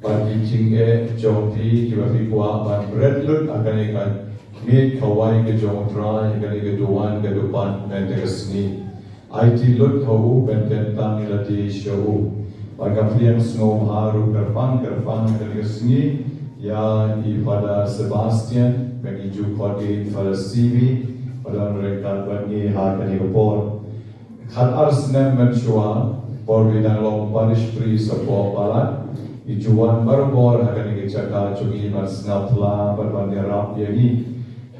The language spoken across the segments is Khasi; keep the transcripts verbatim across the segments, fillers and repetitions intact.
Bad ki jingeh jong phi kiba phi kwah ban bret lut ha kane ka miej ka wai ka jong U Trai, ha kane ka duwan ka dupat mynta ka sngi. Aiti lut ha u, pynkyntang ïa lade sha u. Bad nga pdiang sngewbha ruh kyrpang kyrpang ha kane ka sngi ïa i Father Sebastian, ba ngi ju khot ïa i Father C B, ba don ryngkat bad ngi ha kane ka por. Khatar snem mynshuwa, por ba i dang long parish priest hapoh Balat, i ju wan barabor ha kane ka jaka jong ngi ban sngap phla bad ban ïarap ïa ngi.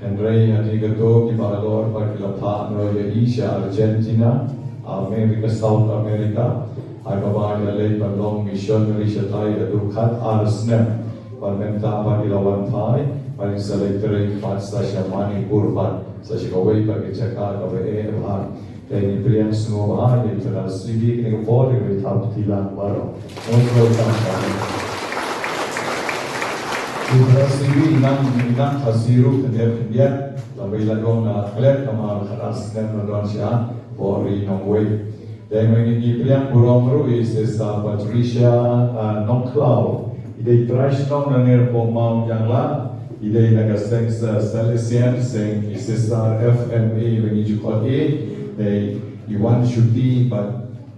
Hynrei hadien kata kiba halor pat ki la phah noh ïa i sha Argentina, America, South America, ha kaba i la leit ban long missionary shatai haduh khatar snem. Bad mynta pat i la wan phai, bad i sa leit trei pat sa sha Manipur pat, sa sha kawei pat ka jaka kaba eh bha. Te ngi pdiang sngewbha ïa i Father C B ha kane ka por, ïa kaba i thap kti lang baroh. Most welcome, Father. I Father C B i nang, i nang Khasi ruh khyndiat khyndiat, la ba i la don na klet namar khatar snem la don shapoh Ri Nongwei. Te mynta ngi pdiang burom ruh ïa i Sister Patricia, ah, Nongkhlaw. I dei trai shnong na Nirpoh Mawjangla. I dei na ka seng sa Salesian, seng i Sister F M A ba ngi ju khot ïa i. Te i wan shuti bad,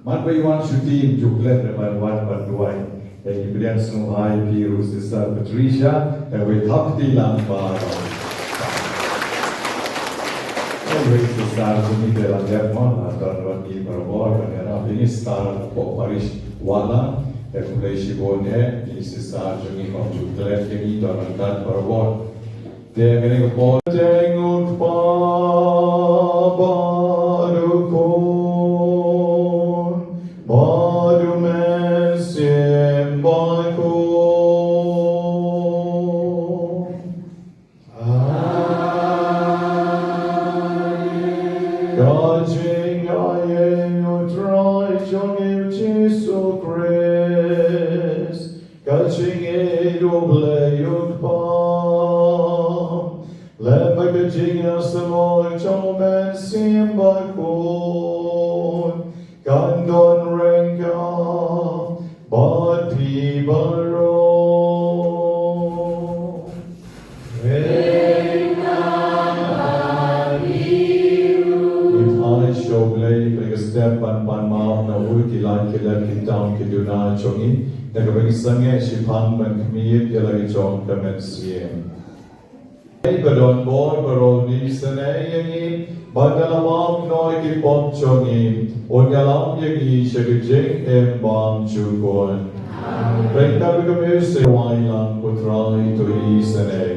mat ba i wan shuti, ju klet ban wan ban duwai. Te ngi pdiang sngewbha ïa phi ruh Sister Patricia, te wei thap kti lang baroh. Te wei Sister jong ngi te la dep mo, la don bad ngi barabor, ban ïarap ïa ngi Sister hapoh parish Wahlang, te khublei shibun eh, i Sister jong ngi ba ju klet ïa ngi don ryngkat barabor. Te kane ka por te ngut pa bad u khun bad u mynsiem bakhuid. Amen. Ka jingaiei u Trai jong ngi u Jisu Khrist. Ka jingïeit u Blei u Kpa, lem bad ka jingïasyllok jong u Mynsiem Bakhuid, kan don ryngkat bad phi baroh. Ngi phai sha u Blei, Blei ka step ban pan map na u, ki lait ki lem ki tam ki duna jong ngi, na kaba ngi sangeh shiphang ban khmih ïa la ki jong ka mynsiem. Ei ba don bor baroh un isynei ïa ngi, bad la map noh ki pop jong ngi, un ïalam ïa ngi sha ka jingim bymjukut. Ryngkat bad ka music, wai lang ko Trai to isynei.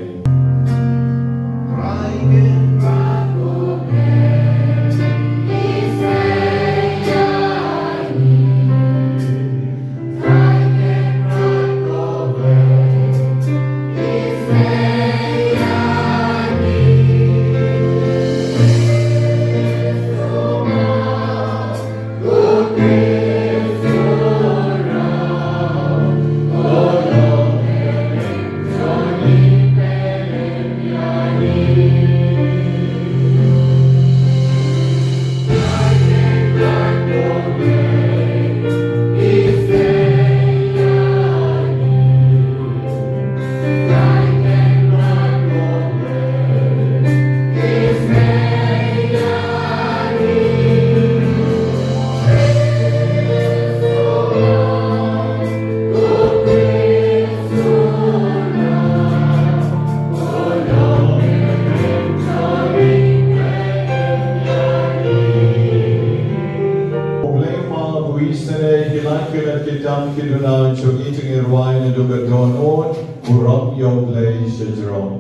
U Blei u map, u isynei ïa ki lait ki lem ki tam ki duna jong ngi, te ngin rwai naduh ka dohnud, burom ïa u Blei shajrong.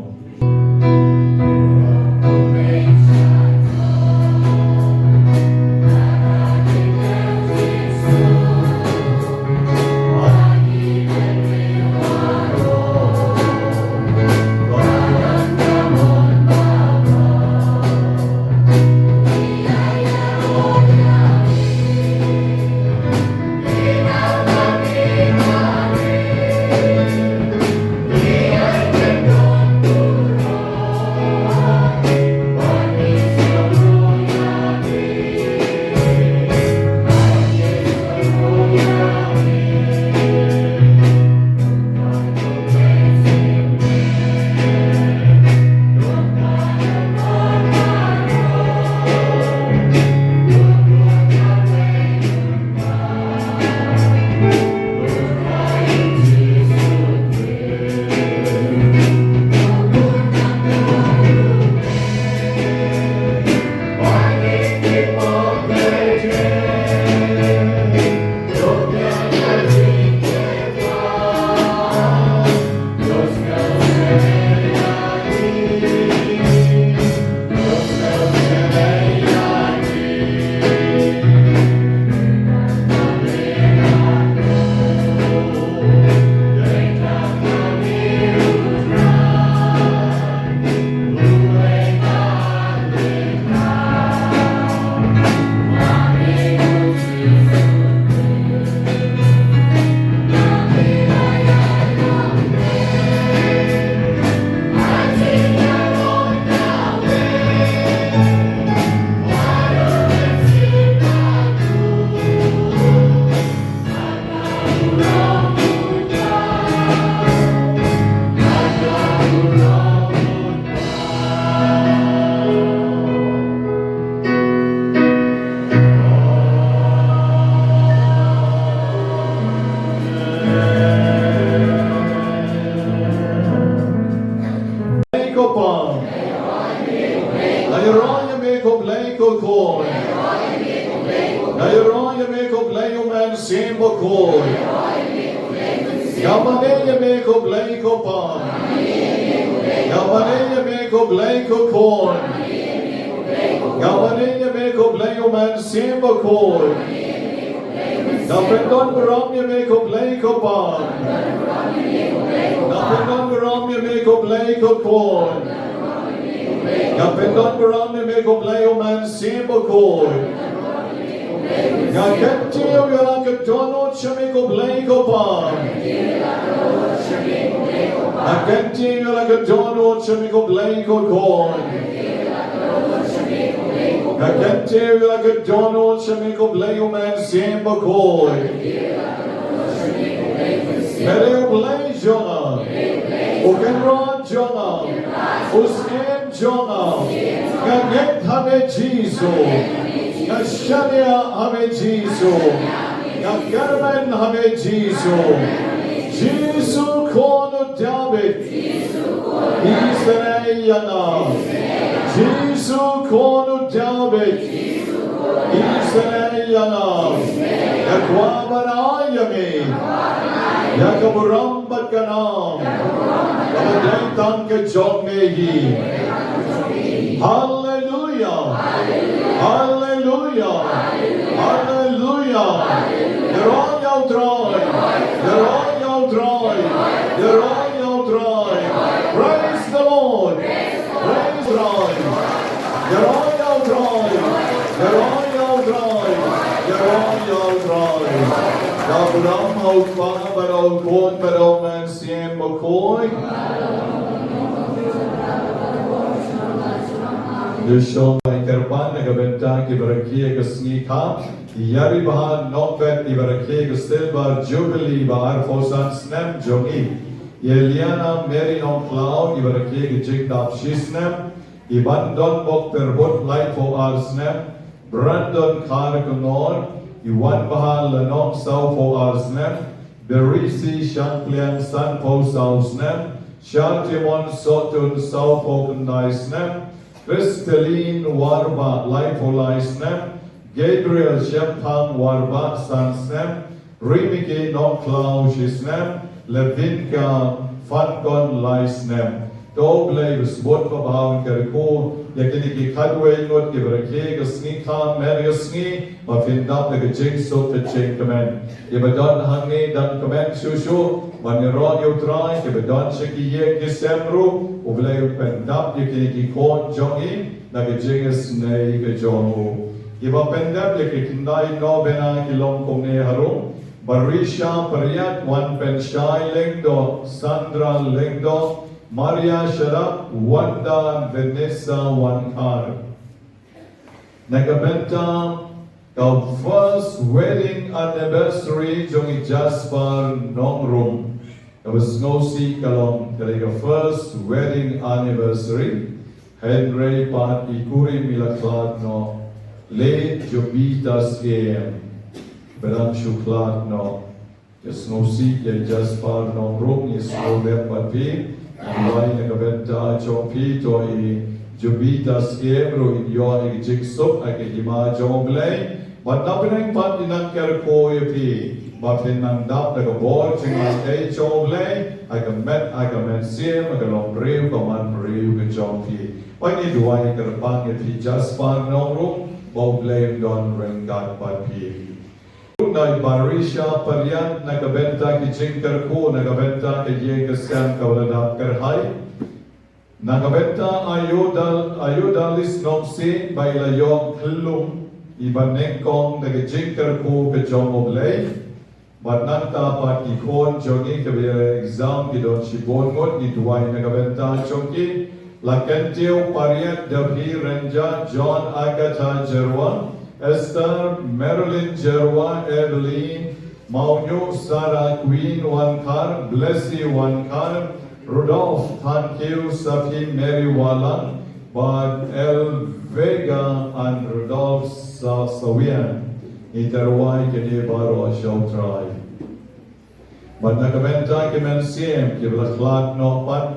Khun. Nga ïaroh ïa me ko Blei U Mynsiem Bakhuid. Nga mane ïa me ko Blei ko Pa. Nga mane ïa me ko Blei ko Khun. Nga mane ïa me ko Blei U Mynsiem Bakhuid. Nga pyndon burom ïa me ko Blei ko Pa. Nga pyndon burom ïa me ko Blei ko Khun. Nga pyndon burom ïa me ko Blei U Mynsiem Bakhuid. Nga kyntiew ïa la ka dohnud sha me ko Blei ko Pa. Nga kyntiew ïa la ka dohnud sha me ko Blei ko Khun. Nga kyntiew ïa la ka dohnud sha me ko Blei U Mynsiem Bakhuid. Me dei U Blei jong nga. U Kynrad jong nga. U Syiem jong nga. Nga ngeit ha me Jisu. Nga shaniah ha me Jisu. Nga kyrmen ha me Jisu. Jisu Khun u Dabid. Isynei ïa nga. Jisu Khun u Dabid. Isynei ïa nga. Nga kwah ban ai ïa me ïa ka burom bad ka nam kaba dei tang ka jong me hi. Haleluia. Haleluia. Haleluia. Ïaroh ïa U Trai. Ïaroh ïa U Trai. Ïaroh ïa U Trai. Praise the Lord. Praise the Lord. Ïaroh ïa U Trai. Ïaroh ïa U Trai. Ïaroh ïa U Trai. Ka burom ha U Kpa bad ha U Khun bad ha U Mynsiem Bakhuid. Ïa shong ïa kyrpad na ka bynta kiba rakhe ka sngi kha. Ïa Ri Bhah Nongbet iba rakhe ka Silver Jubilee ba arphew san snem jong i. Ïa Liana Mary Nongkhlaw iba rakhe ka jingdap shi snem. I Bandonbok Pyrbud laiphew ar snem. Brandon Kharkongor, i Wanbha Lanong sawphew ar snem. Berisi Shangpliang sanphew saw snem. Shartimon Sohtun sawphew khyndai snem. Christeline Warbah laiphew lai snem. Gabriel Shemphang Warbah san snem. Rimiki Nongkhlaw shi snem. Levinka Fankon lai snem. To U Blei u sbut ba bha un kyrkhu ïa kine ki khatwei ngut kiba rakhe ka sngi kha mynta ka sngi ba phin dap da ka jingsuk ka jingkmen. Kiba don hangne dang kmen shuh shuh ban ïaroh ïa U Trai, kiba don sha ki ïing ki sem ruh U Blei un pyndap ïa kine ki khun jong i na ka jingisynei ka jong u. Kiba pyndap ïa ki khyndai nobena ki long kumne harum: Barisha Pariat, Wanpynshai Lyngdoh, Sandra Lyngdoh, Maria Sharap, Wanda Vanessa Wankhar. Na ka bynta ka first wedding anniversary jong i Jasper Nongrum. Kaba sngewsih ka long ka dei ka first wedding anniversary. Hynrei pat i kurim i la khlad noh. Leit Jubita Syiem ba dang shu khlad noh. Ïa sngewsih ïa i Jasper Nongrum, ïa sngewdep pat phi. Duwai na ka bynta jong phi, to i Jubita Syiem ruh in ïoh ïa ka jingsuk ha ka hima jong U Blei. Bad na bneng pat i nang kyrkhu ïa phi ba phin nang dap da ka bor jingaiei jong U Blei ha ka met, ha ka mynsiem, ha ka longbriew, ka manbriew ka jong phi. Bad ngi duwai kyrpang ïa phi Jasper Nongrum ba U Blei un don ryngkat bad phi. Nai Barisha Pariat na ka bynta ki jingkyrkhu na ka bynta ka ïing ka sem kaba la dap kyrhai. Na ka bynta Ayodalis Nongsiej ba i la ïoh khyllung, i ba nyngkong da ka jingkyrkhu ka jong U Blei. Bad nangta pat ki khun jong ngi kiba ïaleh exam ki don shibun ngut, ngi duwai na ka bynta jong ki. La Kyntiew Pariat, Daphi Rynjah, John Agatha Jyrwa, Esther Marilyn Jyrwa, Evelyn Mawñiuh, Sarah Queen Wankhar, Blessy Wankhar, Rudolph Thankhiew, Saphi Mary Walang, bad L Vega and Rudolph Sa-, Sawian. Ngi tyrwa ïa kine baroh sha U Trai. Bad na ka bynta ki mynsiem kiba la khlad noh pat,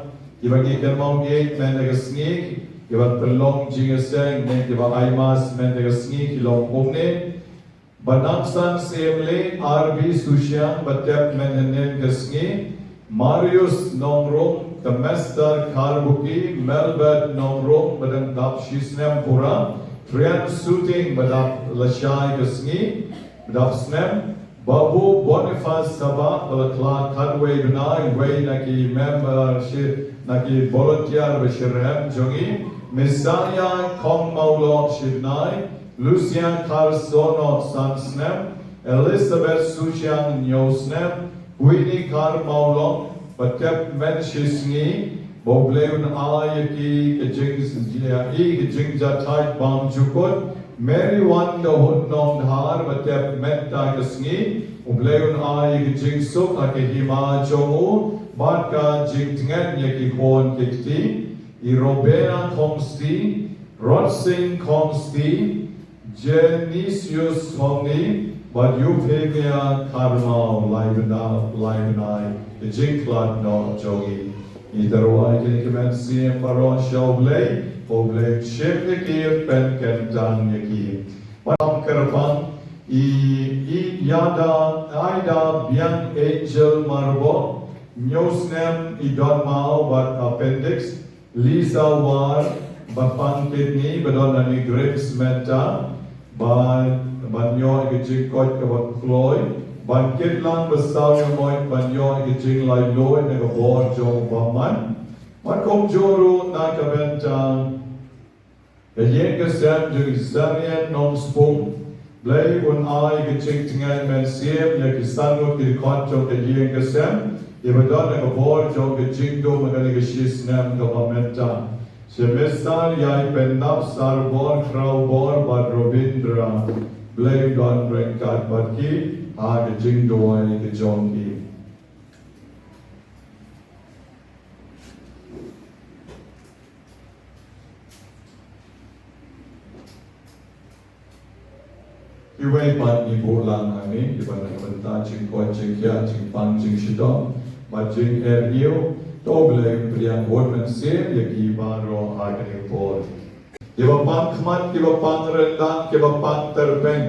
kiba ngi kynmaw ïeit mynta ka sngi, Kiba pynlong jingïaseng ne kiba ai mass mynta ka sngi ki long kumne: Ba Nangsan Syiemlieh, R B Sushiang, ba tep mynhynnin ka sngi; Marius Nongrum, Temester Kharbuki, Melbert Nongrum, ba dang dap shi snem pura; Trian Suting, ba dap lashai ka sngi, ba dap snem; Babu Boniface Sabah, ba la khlad khatwei bnai, wei na ki member shi, na ki volunteer ba shitrhem jong ngi; Messiah Khongmawloh, shi bnai; Lucia Kharsohnoh, san snem; Elizabeth Sushiang, hynñiew snem; Queenie Kharmawlong, ba tep mynshi sngi, ba U Blei un ai ïa ki ka jing, ïa ki ka jingjahthait bymjukut; Mary Wan Dahut Nongdhar, ba tep mynta ka sngi, U Blei un ai ïa ka jingsuk ha ka hima jong u bad ka jingtngen ïa ki khun ki kti; i Robena Khongsti, Rodsing Khongsti, Genisius Thongni bad Euphemia Kharmaw, lai bnai, lai bnai ka jingkhlad noh jong ngi. Ngi tyrwa ïa kine ki mynsiem baroh sha U Blei, ba U Blei un shim ïa ki, pynkyntang ïa ki. Bad kyrpang i, i Ïada, Ïada Biang Angel Marbok, hynñiew snem, i don maw bad appendix, Lisa War, ba pang kidney, ba don nangne Grace Mehta, ba, ban ïoh ïa ka jingkoit kaba kloi, ban kit lang ba saw ïa ka moit, ban ïoh ïa ka jinglaitluid na ka bor jong u bymman. Bad kumjuh ruh na ka bynta ka ïing ka sem jong i Sarian Nongspung, Blei un ai ka jingtngen mynsiem ïa ki san ngut ki dkhot jong ka ïing ka sem, kiba don ha ka bor jong ka jingdum ha kane ka shi snem kaba mynta. Sha Mister Ïaipyndap Sarbor Khrawbor bad Robindra, Blei un don ryngkat bad ki ha ka jingduwai ka jong ki. Kiwei pat ngi buh lang hangne, kiba na ka bynta jingkoit jingkhiah, jingpang jingshitom bad jingeh ñiew. To U Blei un pdiang bun mynsiem ïa ki baroh ha kane ka por. Kiba pang khmat, kiba pang ryndang, kiba pang tyrpeng,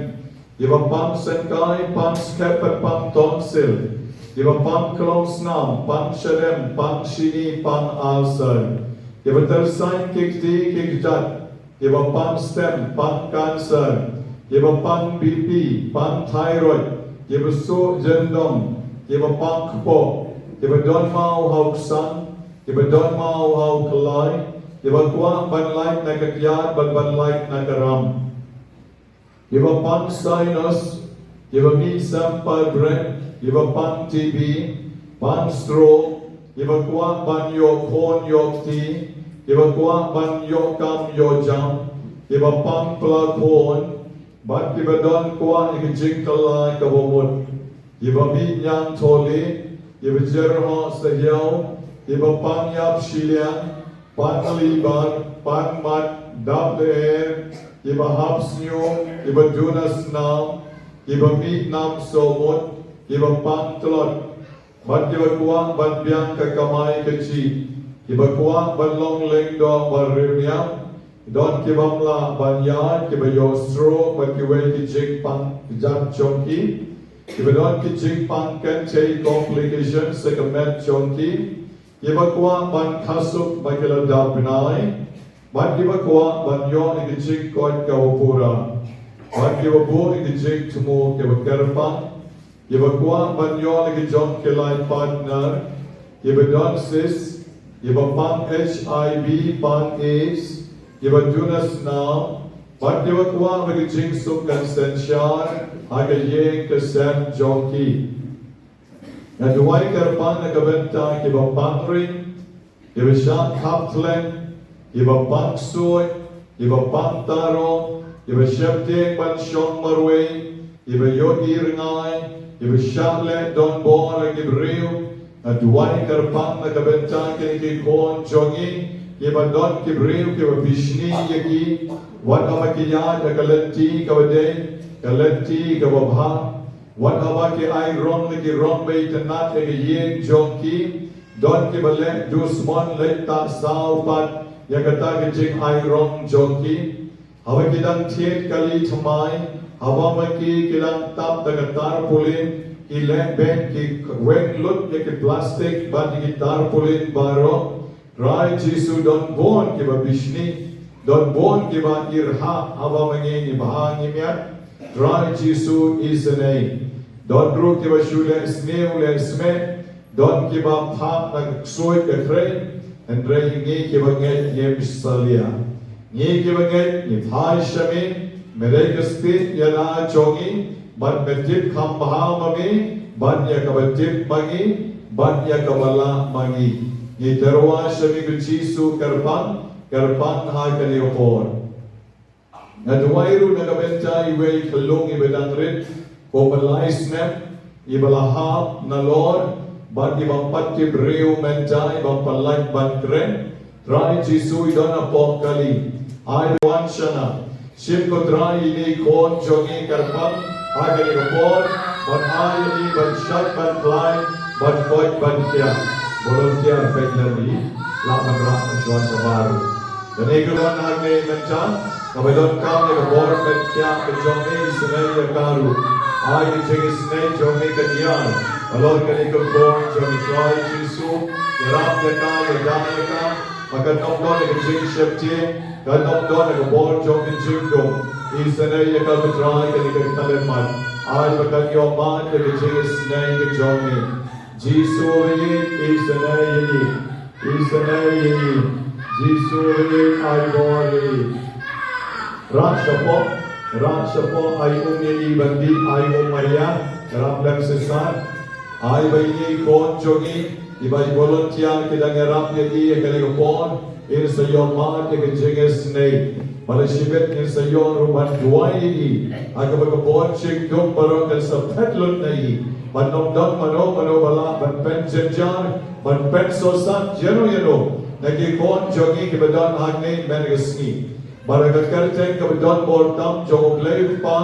kiba pang syngkai, pang skep bad pang tonsil, kiba pang klongsnam, pang shadem, pang shini, pang ulcer, kiba tyrsaiñ ki kti ki kjat, kiba pang stem, pang cancer, kiba pang B P, pang thyroid, kiba suh jyndong, kiba pang kpoh, kiba don maw ha u ksang, kiba don maw ha u kyllai, kiba kwah ban lait na ka kyiad bad ban lait na ka ram, kiba pang sinus, kiba mih sem pyrbrek, kiba pang T B, pang stroke, kiba kwah ban ïoh khun ïoh kti, kiba kwah ban ïoh kam ïoh jam, kiba pang pla khun, bad kiba don kwah ïa ka jingkylla kaba mut, kiba mih ñiangtholi, kiba jyrhoh sahiaw, kiba pang ïap shiliang, pang liver, pang mat, dap lyer, kiba hap sñiuh, kiba duna snam, kiba mih nam sohmut, kiba pang tlot, bad kiba kwah ban biang ka kamai kajih, kiba kwah ban long lyngdoh bariewniam, don ki bym lah ban ïaid, kiba ïoh stroke bad kiwei ki jingpang kjat jong ki, kiba don ki jingpang kynthei, complications, ha ka met jong ki, kiba kwah ban khasuk ba ki la dap bnai, bad kiba kwah ban ïoh ïa ka jingkoit kaba pura, bad kiba buh ïa ka jingthmu kaba kyrpang, kiba kwah ban ïoh ïa ka jong ki life partner, kiba don cyst, kiba pang H I V, pang AIDS, kiba duna snam, bad kiba kwah ba ka jingsuk kan synshar ha ka ïing ka sem jong ki. Nga duwai kyrpang na ka bynta kiba pang ring, kiba shah khap thleng, kiba pang suid, kiba pang tarong, kiba sheptieng ban shong marwei, kiba ïohi rngai, kiba shah leh donbor ha ki briew. Nga duwai kyrpang na ka bynta kine ki khun jong ngi, kiba don ki briew kiba bishni ïa ki, wat haba ki ïaid ha ka lynti kaba dei, ka lynti kaba bha, wat haba ki ai rong na ki rong ba itynnad ha ka ïing jong ki, don kiba leh dusmon leh tah saw pat, ïa kata ka jingai rong jong ki. Haba ki dang thied kali thymmai, haba ma ki ki dang tap da ka tarpaulin, ki lehbeiñ ki weng lut ïa ki plastik bad ïa ki tarpaulin baroh. Trai Jisu, don bun kiba bishni, don bun kiba irhah haba ma ngi ngi bha ngi miat. Trai Jisu, isynei. Don ruh kiba shu leh sniew leh smet, don kiba phah na ka ksuid ka khrei, hynrei ngi kiba ngeit ngim salia. Ngi kiba ngeit ngi phai sha me, me dei ka stieh ïa la jong ngi, bad me tip kham bha ma me, bad ïa kaba tip ma ngi, bad ïa kaba lah ma ngi. Ngi tyrwa sha me ko Jisu, kyrpang, kyrpang ha kane ka por. Nga duwai ruh na ka bynta iwei i khyllung iba dang rit, kumba lai snem, iba la hap nalor, bad iba pat tip briew mynta, iba pat lait ban kren. Trai Jisu, i don hapoh kali. Ai wan shana. Shim ko Trai ine i khun jong ngi, kyrpang ha kane ka por, bad ai ine i ban shait ban khlaiñ, ban koit ban khiah. Volunteer peit lem, lah ban rah shuwa sha baroh. Kane ka don hangne mynta, kaba donkam ïa ka bor ban thiah ka jong me, isynei ïa ka ruh. Ai ka jingisynei jong me kan ïar halor kane ka khun jong me, Trai Jisu. Ïarap ïa ka, ïada ïa ka, ba kan ym don ïa ka jingsheptieng, kan ym don ïa ka bor jong ka jingdum. Isynei ïa ka, ko Trai, kane ka khyllipmat. Ai ba kan ïohmad ïa ka jingisynei ka jong me. Jisu ïeit, isynei ïa i. Isynei ïa i. Jisu ïeit, ai bor ïa i. Rah shapoh, rah shapoh, ai um ïa i ban dih, ai um Maria, ïarap lem Cesar. Ai ba ine i khun jong ngi, iba i volunteer ki dang ïarap ïa i ha kane ka por, in sa ïohmad ïa ka jingisynei. Bad la shibit ngin sa ïoh ruh ban duwai ïa i, ha kaba ka bor jingdum baroh kan sa phet lut na i. Ban ym don mano mano ba lah ban pynjynjar, ban pynsohsat ïano ïano na ki khun jong ngi kiba don hangne mynne ka sngi. Bad ha ka kyrteng kaba don bor tam jong U Blei U Kpa,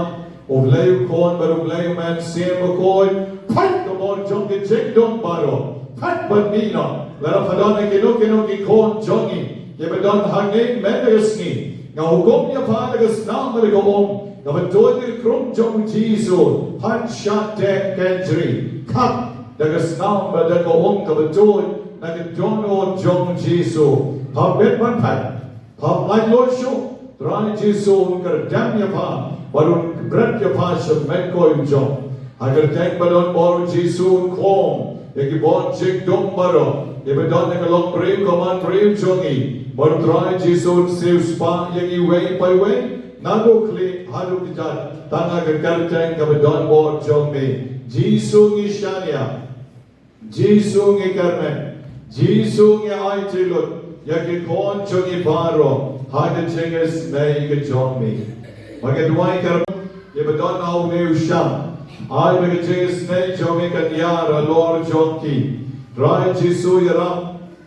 U Blei U Khun bad U Blei U Mynsiem Bakhuid, peit ka bor jong ki jingdum baroh. Peit ban mih noh. Lada pha don ha kino kino ki khun jong ngi kiba don hangne mynne ka sngi, nga hukum ïa pha da ka snam bad da ka um kaba tuid na ka krum jong U Jisu, phan shah teh kynjri. Khap da ka snam bad da ka um kaba tuid na ka dohnud jong U Jisu. Pha bit ban phet. Pha ym lait lut shuh, Trai Jisu un kyrdem ïa pha, bad un bret ïa pha sha mekoi u jong. Ha ka kyrteng ba don bor U Jisu un khum ïa ki bor jingdum baroh, ïa ba don ha ka longbriew ka manbriew jong ngi, bad Trai Jisu un siewspah ïa ngi iwei pa iwei, naduh khlieh haduh kjat, tang ha ka kyrteng kaba don bor jong me. Jisu ngi shaniah. Jisu ngi kyrmen, Jisu ngi aiti lut ïa ki khun jong ngi baroh ha ka jingisynei ka jong me. Ba nga duwai kyrmen ïa ba don ha une u sham, ai ba ka jingisynei jong me kan ïar halor jong ki. Trai Jisu, ïarap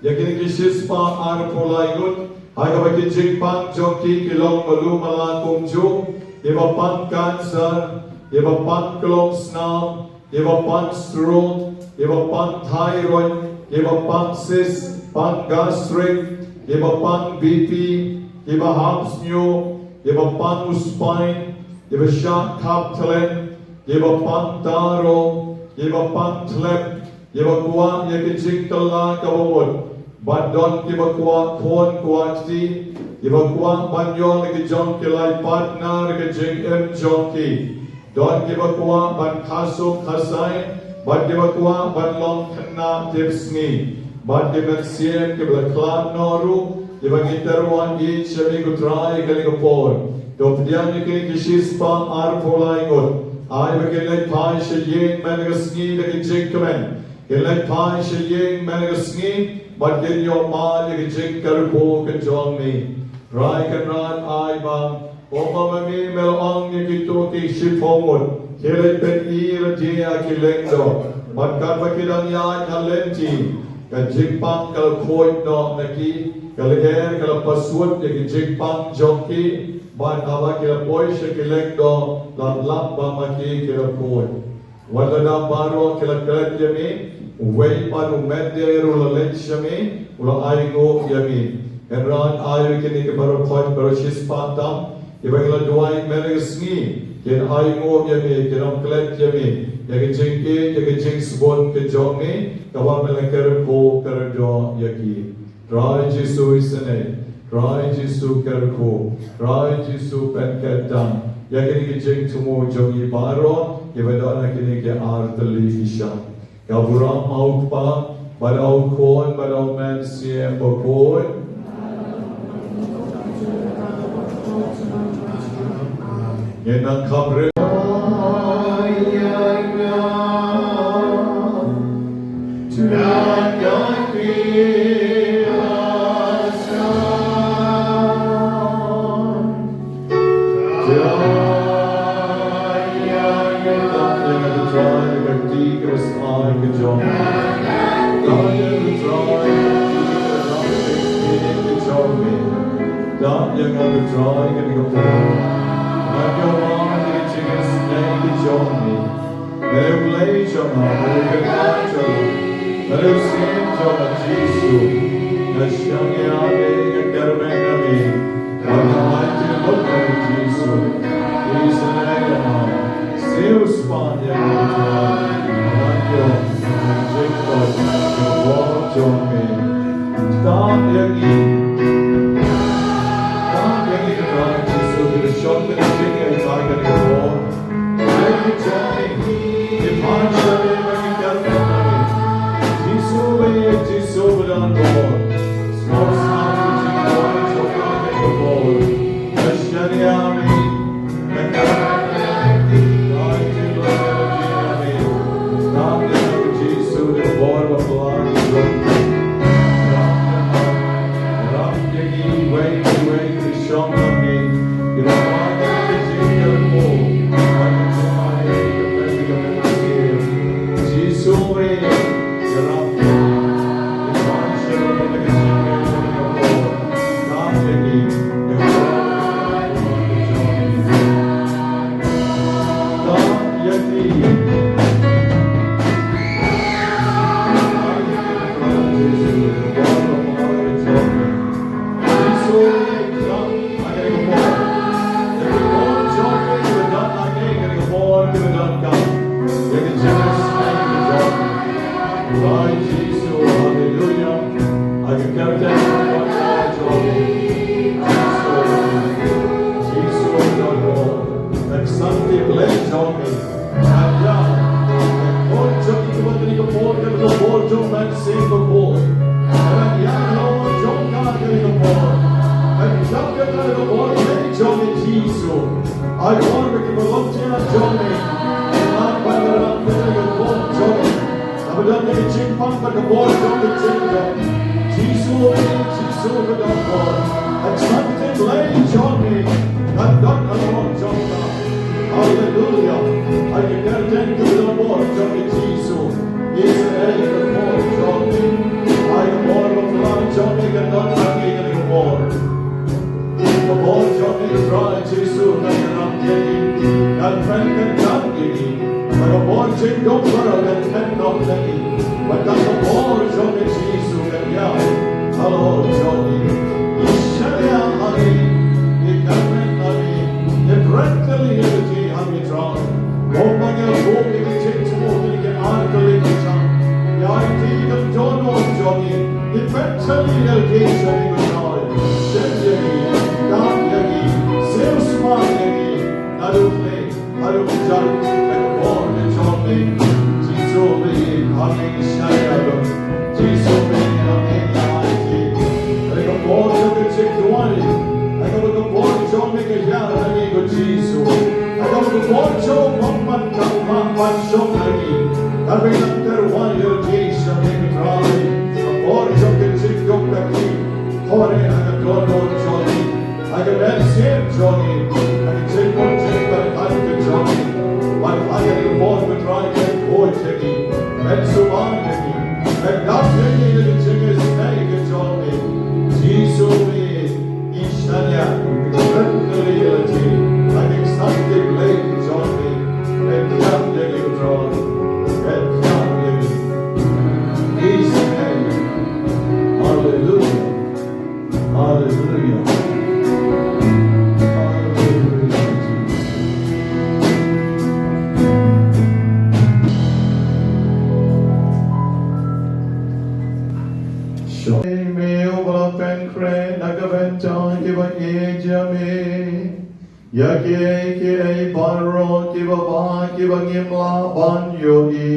ïa kine ki shispah arphew lai ngut ha kaba ki jingpang jong ki ki long malu mala kumjuh, ïa ba pang cancer, ïa ba pang klong snam, ïa ba pang stroke, ïa ba pang thyroid, ïa ba pang cyst, pang gastric, ïa ba pang B P, ïa ba hap sniew, ïa ba pang u spine, ïa ba shah khap thleng, ïa ba pang taro, ïa ba pang thlep, ïa ba kwah ïa ka jingkylla kaba mut. Bad don kiba kwah khun kwah kti, ïa ba kwah ban ïoh ïa ka jong ki lai partner ha ka jingim jong ki. Don kiba kwah ban kha suk kha sai, bad kiba kwah ban long khynnah tipsngi. Bad ki mynsiem kiba la khlad noh ruh, ïa ba ngi tyrwa ïeit sha me ko Trai ha kane ka por. To pdiang ïa kine ki shispah arphew lai ngut. Ai ba kin leit phai sha ïing mynne ka sngi da ka jingkmen. Kin leit phai sha ïing mynne ka sngi, bad kin ïohmad ïa ka jingkyrkhu ka jong me. Trai Kynrad, ai ba kumba ma me me la ong ïa kito ki shiphew ngut, ki leit pyni lade ha ki lyngdoh. Bad katba ki dang ïaid ha lynti, ka jingpang ka la khuid noh na ki, ka lyer ka la pasut ïa ka jingpang jong ki, bad haba ki la poi sha ki lyngdoh, lap lap ba ma ki ki la khuid. Wat lada baroh ki la klet ïa me, uwei pat u met de ruh la leit sha me, u la ainguh ïa me. Kynrad, ai ïa kine ki baroh khoit baroh shispah tam, kiba ngi la duwai mynne ka sngi, kin ai nguh ïa me, kin ym klet ïa me, ïa ka jingïeit, ïa ka jingsbun ka jong me, kaba me la kyrkhu kyrdoh ïa ki. Trai Jisu, isynei, Trai Jisu, kyrkhu, Trai Jisu, pynkyrdan ïa kine ki jingthmu jong ngi baroh, kiba don ha kine ki artylli ki shan. Ka burom ha u Kpa, bad ha u Khun, bad ha u Mynsiem Bakhuid. Ngin nang khamrit. Nga ïoh wan ïa ka jingisynei ka jong me. Nga ïoh lei jong nga, nga ïoh kynmaw jong nga, nga ïoh sngewthuh jong nga Jisu. Nga shaniah ïa me, nga kyrmen ïa me. Nga ai jingmut ïa me Jisu. Isynei ïa nga. Siewspah ïa nga Trai. Nga ïoh jingkoit ïa ka bor jong me. Tang ïa ngi. Tang ïa ngi Trai Jisu, ngi la shong ka jingïaid ïa ka bor. Ïa ngi jong ngi. Ngi pan sha me, ngi kyrmen ïa me. Jisu me, Jisu ba don bor. Sngewsih ïa ka jingkoit jong me ïa ka bor. Nga shaniah ïa me. Lord Jesus, hallelujah. I can come down to God, Lord, Lord, Jesus, Lord, Lord. Ek santi blame jong me. Aya, ek bor jong ki kiba kane ka bor, kane ka bor jong Mynsiem Bakhuid. Ek ïa la jong ka kane ka bor. Ek jong ka kane ka bor, kane jong me Jisu. Ai bor me kiba long jia jong me. Ai bor me kiba long jia jong me. Kaba don ka jingpang bad ka bor jong ka jingdon. Jisu, Jisu ka don bor. Ka jingpang ka jingpang jong me. Ka don ka bor jong ka. Haleluya. Ai ka kyrteng ka don bor jong ka Jisu. Jisu ai ka bor jong me. Ai ka bor ka plan jong me ka don ka me ka bor. Ka bor jong me Trai Jisu kan ïarap ïa ngi, kan pynkyndit ïa ngi. Ka bor jong me Trai kan pynlong ïa ngi. Bad ka bor jong me Jisu kan ïa halor jong ngi. Ngi shaniah ïa me, ngi kyrmen ïa me, ngi pyrkhat ïa me Trai. Kumba ngi la buh ïa ki jingthmu ïa ki artylli ki shan, ïa ki jingdonkam jong ngi, ngi pynkyndit ïa me Trai. Shem ïa ngi, dap ïa ngi, siewspah ïa ngi, naduh kane haduh kjat, da ka bor ka jong me. Jisu me, ha ngi shaniah ïa me. Jisu me, ha ngi ïa ngi. Da ka bor jong ka jingduwai, da ka bor jong me ka ïa ngi ko Jisu. Ka bor jong u Blei ban shong ha ngi. Ka bor jong ka jingduwai ïa Jisu ha ngi Trai. Ka bor jong ka jingduwai ïa ngi. Hore ha ka dohnud jong ngi. Ha ka mynsiem jong ngi. Ha ka jingmut jingpyrkhat ka jong ngi. Bad ha ka bor ka Trai ka bor jong ngi. Ban sumar ïa ngi. Ban dap ïa ngi ha ka jingisynei ka jong ngi. Jisu me. Ngi shaniah, ngi kren kali ïa lade, ha ka santi Blei jong me, ngi kren ïa ngi ko Trai, ngi kren Me uba la pynkhreh na ka bynta kiba ïeit ïa me, ïa kiei kiei baroh kiba bha kiba ngim lah ban ïohi.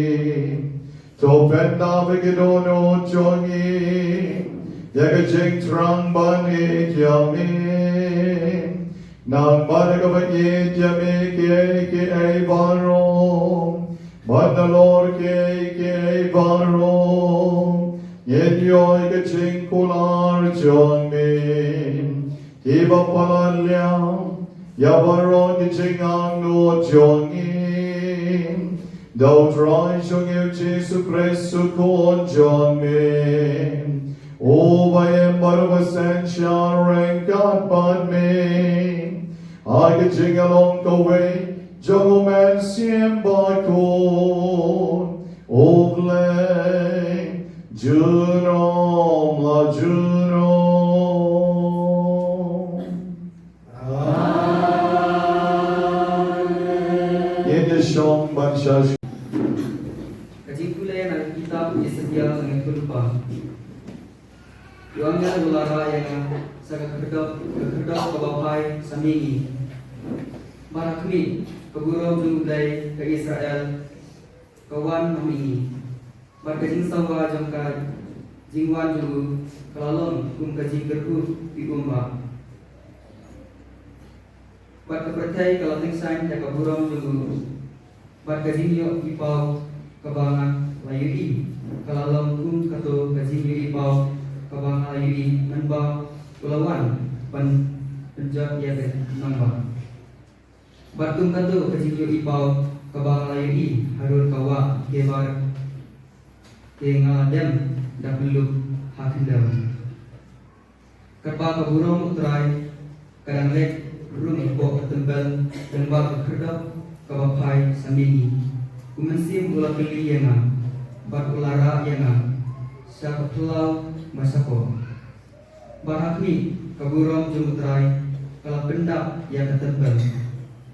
To pyndap ïa ki dohnud jong ngi ïa ka jingthrang ban ïeit ïa me. Nang bad kaba ïeit ïa me kiei kiei baroh, bad nalor kiei kiei baroh, ngin ïoh ïa ka jingkular jong me. Kiba palat liang ïa baroh ki jingangnud jong ngi, da U Trai jong ngi U Jisu Khrist U Khun jong me, uba im bad uba synshar ryngkat bad me ha ka jinglong kawei jong U Mynsiem Bakhuid, U Blei junom la junom. Amen. Ngin ïa shong ban sha Ka jingpule na ka kitab Esekiel, ka ngi pule ba, ïa nga u la rah ïa nga sa ka khyrdop, ka khyrdop kaba phai sa mihngi. Bad ha khmih, ka burom jong U Blei ka Israel ka wan ha mihngi. Bad ka jingsawa jong ka jingwan jong u ka la long kum ka jingkyrhuh ki umbah. Bad ka pyrthei ka la tyngshaiñ da ka burom jong u. Bad ka jingïoh i paw kaba nga la ïohi ka la long kum kato ka jingïoh i paw kaba nga la ïohi mynba u la wan ban pynjot ïa ka nongbah. Bad kum kato ka jingïoh i paw kaba nga la ïohi harud ka wah Kebar, te nga la dem da pynlup ha khyndew. Katba ka burom U Trai ka dang leit rung hapoh ka templ lyngba ka khyrdop kaba phai sa mihngi, U Mynsiem u la kylli ïa nga, bad u la rah ïa nga sha ka phyllaw ba shapoh. Bad ha khmih, ka burom jong U Trai ka la pyndap ïa ka templ,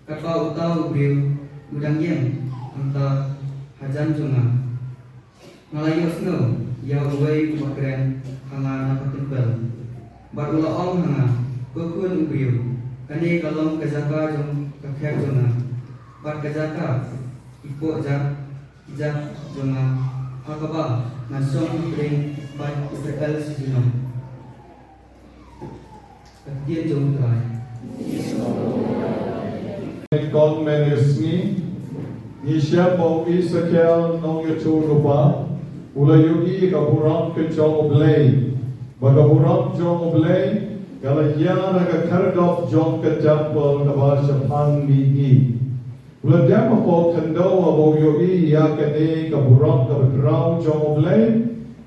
katba uta u briew u dang ïeng hangta hajan jong nga. Nga la ïohsngew ïa uwei uba kren ha nga na ka templ, bad u la ong ha nga, Ko khun u briew, kane ka long ka jaka jong ka khet jong nga, bad ka jaka ki pohjat jong nga, ha kaba ngan shong hapdeng bad Israel shi junom. Ka ktien jong U Trai. Kong Mengesngi, ngi shem ba u Esekiel nongïathuhlypa u la ïohi ka burom ka jong U Blei, ba ka burom jong U Blei ka la ïar ha ka khyrdop jong ka templ kaba shaphang mihngi. U la dem hapoh khyndew haba u ïohi ïa kane ka burom kaba khraw jong U Blei,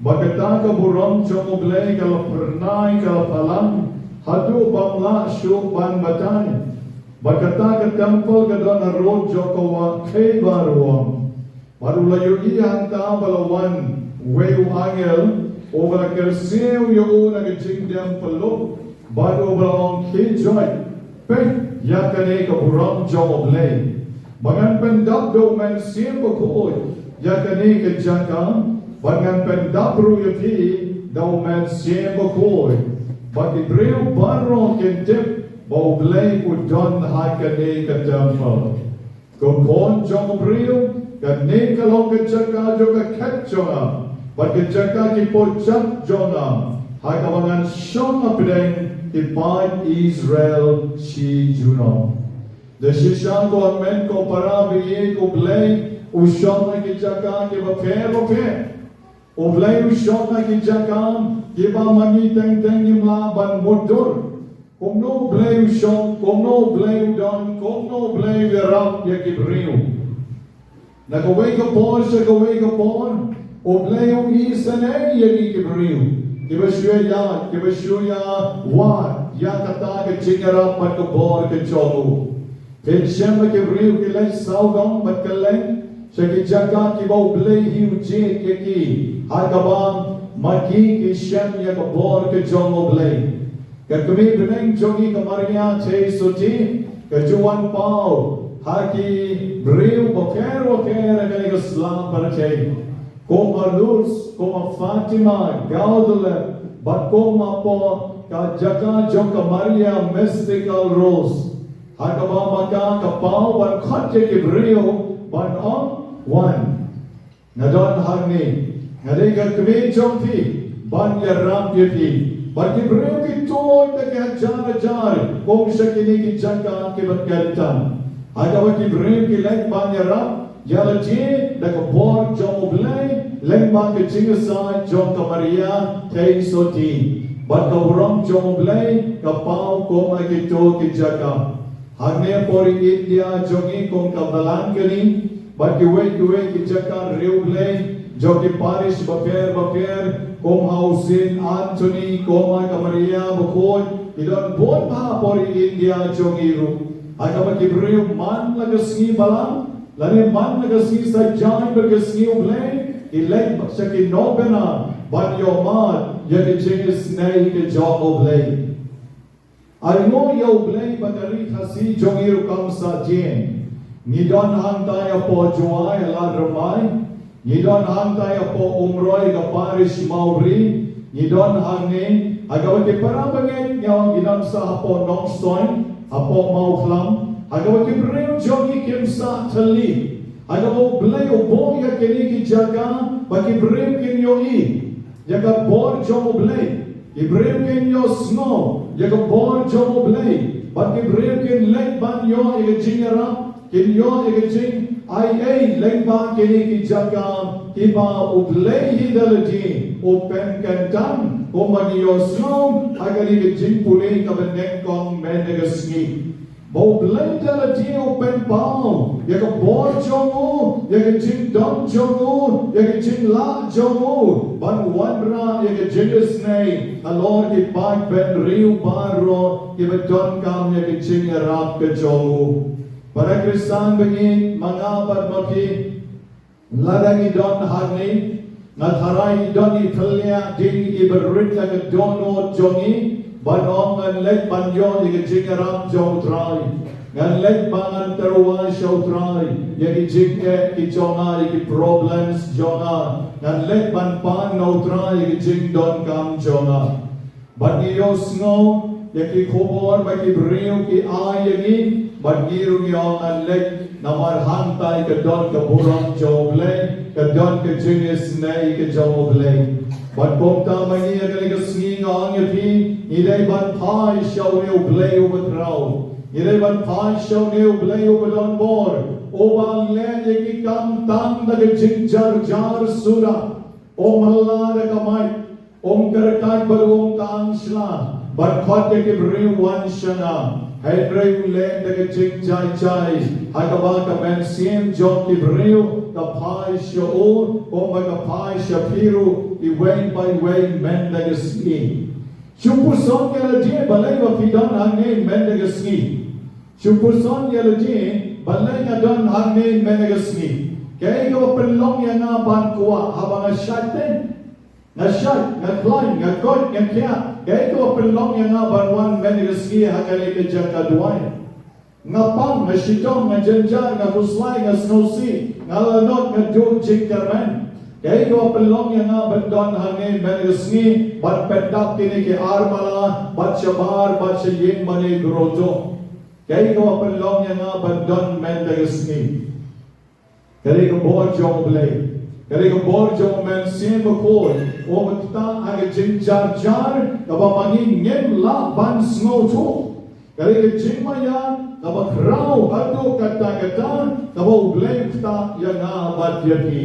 ba kata ka burom jong U Blei ka la phyrnai, ka la phalang haduh bym lah shuh ban batai. Ba kata ka templ ka don harud jong ka wah Kebar ruh. Bad u la ïohi hangta ba la wan uwei u angel uba la kyrsiew ïa u na ka jingdem pyllup, bad uba la ong, Khie joit, peit ïa kane ka burom jong U Blei. Ba ngan pyndap da U Mynsiem Bakhuid ïa kane ka jaka, bad ngan pyndap ruh ïa phi da U Mynsiem Bakhuid. Bad ki briew baroh kin tip ba U Blei u don ha kane ka templ. Ko khun jong u briew, kane ka long ka jaka jong ka khet jong nga, bad ka jaka ki pohjat jong nga, ha kaba ngan shong hapdeng ki paid Israel shi junom. Da shisha ko hynmen ko para ba ïeit, U Blei u shong ha ki jaka kiba pher bapher. U Blei u shong ha ki jaka kiba ma ngi teng teng ngim lah ban mutdur. Kumno U Blei u shong, kumno U Blei u don, kumno U Blei u ïarap ïa ki briew. Na kawei ka por sha kawei ka por, U Blei u isynei ïa ngi ki briew kiba shu ïaid, kiba shu ïawad ïa kata ka jingïarap bad ka bor ka jong u. Phin shem ba ki briew ki leit sawdong bad kylleng sha ki jaka kiba U Blei hi u jied ïa ki, ha kaba ma ki ki shem ïa ka bor ka jong U Blei. Ka kmie bneng jong ngi ka Maria Theisotti ka ju wan paw ha ki briew bapher bapher ha kane ka sla pyrthei. Kum ma Lourdes, kum ma Fatima, Guadeloupe, bad kum ma poh ka jaka jong ka Maria Mystical Rose. Ha kaba ma ka ka paw ban khot ïa ki briew ban ong, wan. Nga don hangne, nga dei ka kmie jong phi, ban ïarap ïa phi. Bad ki briew ki tuid da ki hajar hajar kum sha kine ki jaka kiba kynthah. Ha kaba ki briew ki leit ban ïarap ïa lade da ka bor jong U Blei lyngba ka jingïasaid jong ka Maria Theisotti. Bad ka burom jong U Blei ka paw kum ha kito ki jaka. Hangne ha pori India jong ngi kum ka Velankeni, bad kiwei kiwei ki jaka riewblei jong ki parish bapher bapher, kum ha u Saint Anthony, kum ha ka Maria Bakhuid, ki don bun bha ha pori India jong ngi ruh. Ha kaba ki briew man la ka sngi Balang, lane man la ka sngi Saitjaiñ bad ka sngi U Blei, ki leit sha ki novena ban ïohmad ïa ka jingisynei ka jong U Blei. Ai nguh ïa U Blei ba ka Ri Khasi jong ngi ruh kam sah jin. Ngi don hangtai hapoh Jowai ha Lad Rymbai. Ngi don hangtai hapoh Umroi ka parish Mawbri. Ngi don hangne ha kaba ki para bangeit ngi ong ngi don sa hapoh Nongstoiñ, hapoh Mawkhlam. Ha kaba ki briew jong ngi kim sah thylli. Ha kaba U Blei u buh ïa kine ki jaka ba ki briew kin ïohi ïa ka bor jong U Blei. Ki briew kin ïohsngew ïa ka bor jong U Blei. Bad ki briew kin leit ban ïoh ïa ka jingïarap, kin ïoh ïa ka jingai ei lyngba kine ki jaka kiba U Blei hi da lade u pynkynthah, kumba ngi ïohsngew ha kane ka jingpule kaba nyngkong mynta ka sngi. Ba U Blei da lade u pynpaw ïa ka bor jong u, ïa ka jingdon jong u, ïa ka jinglah jong u ban wanrah ïa ka jingisynei halor ki paidbynriew baroh kiba donkam ïa ka jingïarap ka jong u. Para Khristan bangeit, ma nga bad ma phi, lada ngi don hangne, nga tharai ngi don i thylliej ding iba rit la ka dohnud jong ngi, ban ong ngan leit ban ïoh ïa ka jingïarap jong U Trai. Ngan leit ba ngan tyrwa sha U Trai ïa ki jingeh ki jong nga, ïa ki problems jong nga. Ngan leit ban pan na U Trai ïa ki jingdonkam jong nga. Bad ngi ïohsngew ïa ki khubor ba ki briew ki ai ïa ngi, bad ngi ruh ngi ong ngan leit, namar hangtai ka don ka burom jong U Blei, ka don ka jingisynei ka jong U Blei. Bad kumta ma ngi ha kane ka sngi nga ong ïa phi, ngi dei ban phai sha une U Blei uba khraw. Ngi dei ban phai sha une U Blei uba don bor, uba leh ïa ki kam tang da ka jingjynjar suda. Um kylla da ka mic, um kyrkhat bad um tang sla ban khot ïa ki briew wan sha nga. Hynrei u leh da ka jingjai jai, ha kaba ka mynsiem jong ki briew ka phai sha u, kumba ka phai sha phi ruh iwei pa iwei mynta ka sngi. Shu puson ïa lade balei ba phi don hangne mynta ka sngi. Shu puson ïa lade balei nga don hangne mynta ka sngi. Kaei kaba pynlong ïa nga ban kwah haba nga shait te? Nga shait, nga khlaiñ, nga koit, nga khiah. Kaei kaba pynlong ïa nga ban wan mynta ka sngi ha kane ka jaka duwai? Nga pang, nga shitom, nga jynjar, nga khuslai, nga sngewsih, nga lanot, nga duh jingkyrmen. Kaei kaba pynlong ïa nga ban don hangne mynta ka sngi, ban pyndap kine ki armala bad shabar bad sha ïing mane grotto? Kaei kaba pynlong ïa nga ban don mynta ka sngi? Ka dei ka bor jong U Blei. Ka dei ka bor jong U Mynsiem Bakhuid, uba ktah ha ka jingjar jar kaba ma ngi ngim lah ban sngewthuh. Ka dei ka jingmaïan kaba khraw haduh katta katta kaba U Blei u ktah ïa nga bad ïa phi.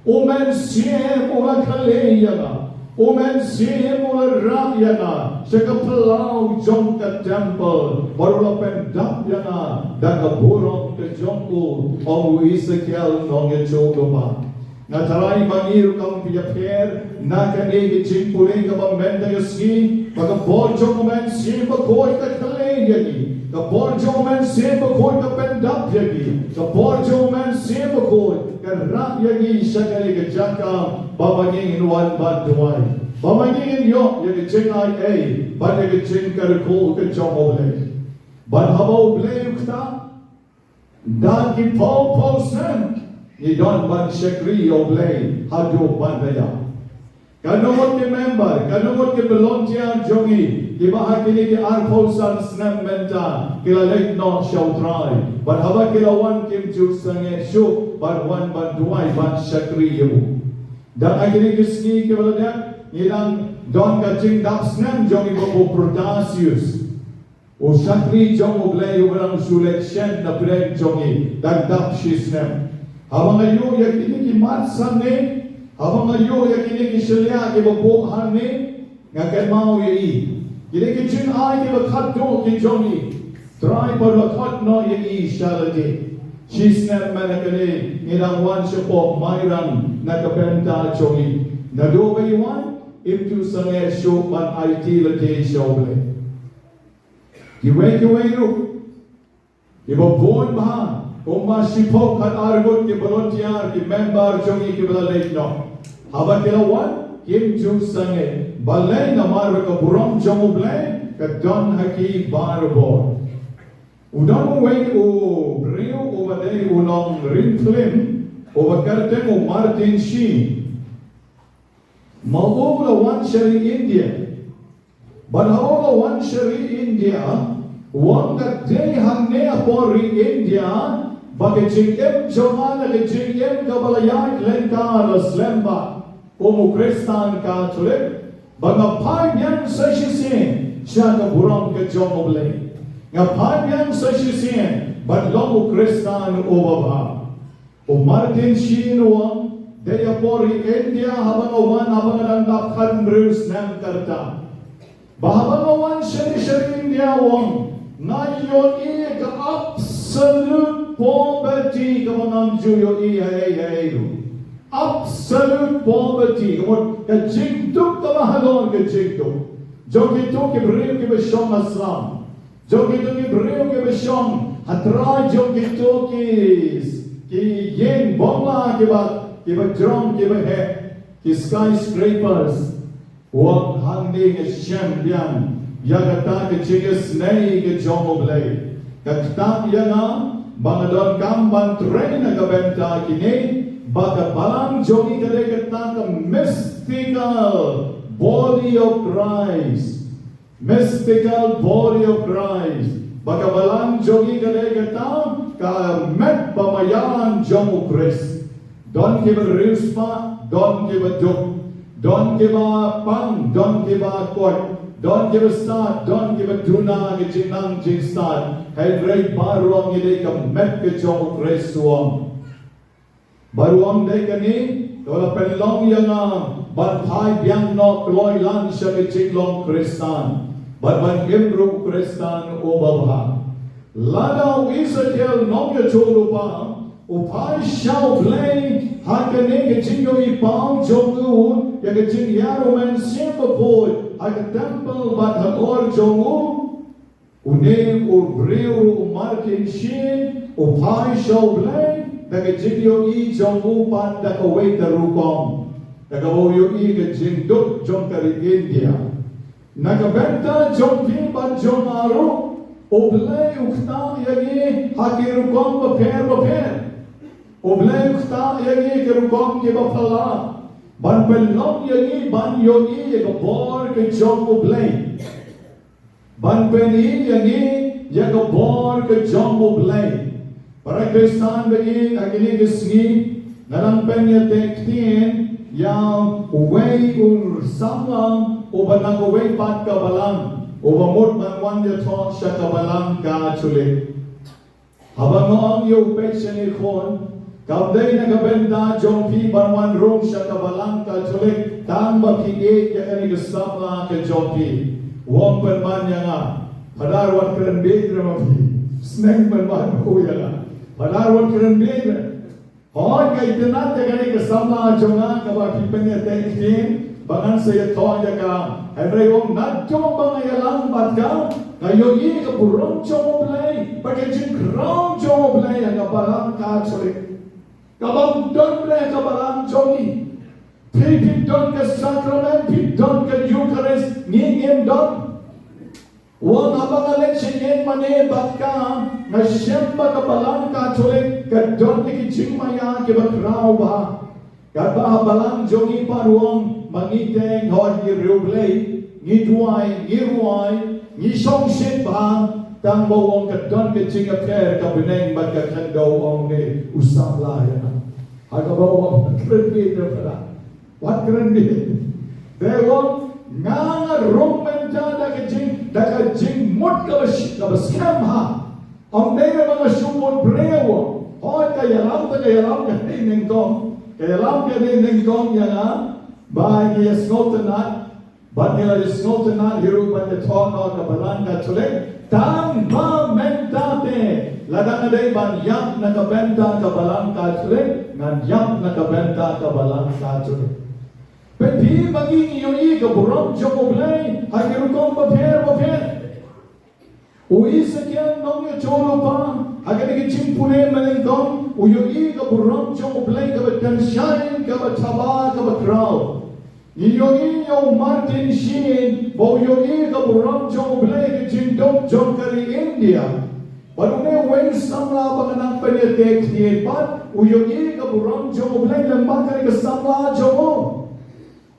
U Mynsiem u la kylli ïa nga. U Mynsiem u la rah ïa nga sha ka phyllaw jong ka temple bad u la pyndap ïa nga da ka burom ka jong u, ong u Esekiel nongïathuhlypa. Nga tharai ma ngi ruh kam pynïapher na kane ka jingpule kaba mynta ka sngi, ba ka bor jong U Mynsiem Bakhuid ka kylli ïa ngi, ka bor jong U Mynsiem Bakhuid ka pyndap ïa ngi, ka bor jong U Mynsiem Bakhuid ka rah ïa ngi sha kane ka jaka ba ma ngi ngin wan ban duwai, ba ma ngi ngin ïoh ïa ka jingai ei bad ïa ka jingkyrkhu ka jong U Blei. Bad haba U Blei u ktah, da ki phew phew snem Ngi don ban shakri ïa U Blei haduh ban da ïap. Katno ngut ki member, katno ngut ki volunteer jong ngi kiba ha kine ki arphew san snem mynta ki la leit noh sha U Trai, bad haba ki la wan kim ju sangeh shuh ban wan ban duwai ban shakri ïa u. Dang ha kine ki sngi kiba la dep ngi dang don ka jingdap snem jong ngi bad u Protasius, u shakri jong U Blei uba dang shu leit shen na pdeng jong ngi, dang dap shi snem. Haba nga ïoh ïa kine ki mat sane, haba nga ïoh ïa kine ki shylliah kiba buh hangne, nga kynmaw ïa i. Kine ki jingai kiba khatduh ki jong i, Trai pat u la khot noh ïa i sha lade. Shi snem mynta kane ngi dang wan shapoh Mairang na ka bynta jong i. Naduh ba i wan, im ju sangeh shuh ban aiti lade sha U Blei. Kiwei kiwei ruh kiba bun bha, kumba shiphew khatar ngut ki volunteer, ki member jong ngi kiba la leit noh, haba ki la wan kim ju sangeh. Balei? Namar ba ka burom jong U Blei ka don ha ki barabor. U don uwei u briew uba dei u nongring film uba kyrteng u Martin Sheen. Ma u la wan sha ri India. Bad haba u la wan sha ri India, u ong, ka dei hangne hapoh ri India ba ka jingim jong nga na ka jingim kaba la ïaid lyngkar la slem bha kum u Khristan Katholik, ba nga phai biang sa shisien sha ka burom ka jong U Blei. Nga phai biang sa shisien ban long u Khristan uba bha. U Martin Sheen u ong, dei hapoh ri India haba nga wan, haba nga dang dap khathynriew snem ka rta, ba haba nga wan shane sha ri India, u ong, nga ïohi ka absolute poverty kaba ngam ju ïohi ha ei ha ei ruh. Absolute poverty, ka mut ka jingduk kaba halor ka jingduk jong kito ki briew kiba shong ha slum, jong kito ki briew kiba shong ha trai jong kito ki, ki ïing bungalow kiba, kiba jrong kiba heh, ki skyscrapers. U ong, hangne nga shem biang ïa kata ka jingisynei ka jong U Blei. Ka ktah ïa nga ba nga donkam ban trei na ka bynta kine, ba ka balang jong ngi ka dei kata ka mystical body of Christ. Mystical body of Christ. Ba ka balang jong ngi ka dei kata ka met ba maïan jong U Khrist. Don kiba riewspah, don kiba duk, don kiba pang, don kiba koit, don kiba stad, don kiba duna ki jingnang jingstad. Hynrei baroh ngi dei ka met ka jong U Khrist, u ong. Bad u ong, dei kane ka la pynlong ïa nga ban phai biang noh kloi lang sha ka jinglong Khristan bad ban im ruh u Khristan uba bha. Lada u Ezekiel nongïathuhlypa u phai sha U Blei ha kane ka jingïohi paw jong u ïa ka jingïar U Mynsiem Bakhuid ha ka temple bad halor jong u, une u briew ruh u Martin Sheen u phai sha U Blei da ka jingïohi jong u pat da kawei ka rukom, da kaba u ïohi ka jingduk jong ka ri India. Na ka bynta jong phi bad jong nga ruh, U Blei u ktah ïa ngi ha ki rukom bapher bapher. U Blei u ktah ïa ngi ki rukom kiba phylla ban pynlong ïa ngi ban ïohi ïa ka bor ka jong U Blei. Ban pyni ïa ngi ïa ka bor ka jong U Blei. Para Khristan ba ïeit, ha kine ki sngi nga dang pynïateh ktien ïa uwei u samla uba na kawei pat ka balang uba mut ban wan ïathoh sha ka balang Katholik. Haba nga ong ïa u, peit shane khun, kam dei na ka bynta jong phi ban wan rung sha ka balang Katholik tang ba phi ïeit ïa kane ka samla ka jong phi. U ong, pynban ïa nga. Phadar, wat kren bieit re ma phi. Sneng pynban u ïa nga. Phadar, wat kren bieit re. Hooid, nga itynnad ïa kane ka samla jong nga kaba phi pynïateh ktien ba ngan sa ïathoh ïa ka. Hynrei u ong, naduh ba nga ïalang bad ka, nga ïohi ka burom jong U Blei bad ka jingkhraw jong U Blei ha ka balang Katholik. Kaba ym don re ha ka balang jong ngi. Phi, phi don ka sakramen, phi don ka Eucharist, ngi ngim don. Wan haba nga leit sha ïing mane bad ka, nga shem ba ka balang Katholik ka don ki jingmaïa kiba khraw bha. Katba ha balang jong ngi pat, wan ma ngi teng hoi ngi riewblei, ngi duwai, ngi rwai, ngi shongshit bha, tang ba wan ka don ka jingïapher ka bneng bad ka khyndew, ong ne u samla ïa nga. Ha kaba wan kren beit da pala. Wat kren beit. Te wan nga nga rung mynta da ka jing, da ka jingmut kaba sh-, kaba skhem ha. Ym dei ba nga shu mut briew. Hooid ka ïalam te ka ïalam ka dei nyngkong. Ka ïalam ka dei nyngkong ïa nga. Ba ngi ïa sngewtynnat. Bad ngi la ïa sngewtynnat hi ruh ban ïa thoh noh ka balang Katholik. Tang ba mynta te lada nga dei ban ïap na ka bynta ka balang Katholik, ngan ïap na ka bynta ka balang Katholik. Peit phi, ma ngi ngi ïohi ka burom jong U Blei ha ki rukom bapher bapher. U Esekiel nongïathuhlypa ha kane ka jingpule mynnyngkong u ïohi ka burom jong U Blei kaba tang shai, kaba thaba, kaba khraw. Ngi ïohi ïa u Martin Sheen ba u ïohi ka burom jong U Blei ha ka jingdum jong ka ri India. Bad une uwei u samla ba nga nang pynïathuh ïa phi pat u ïohi ka burom jong U Blei lyngba kane ka samla jong u.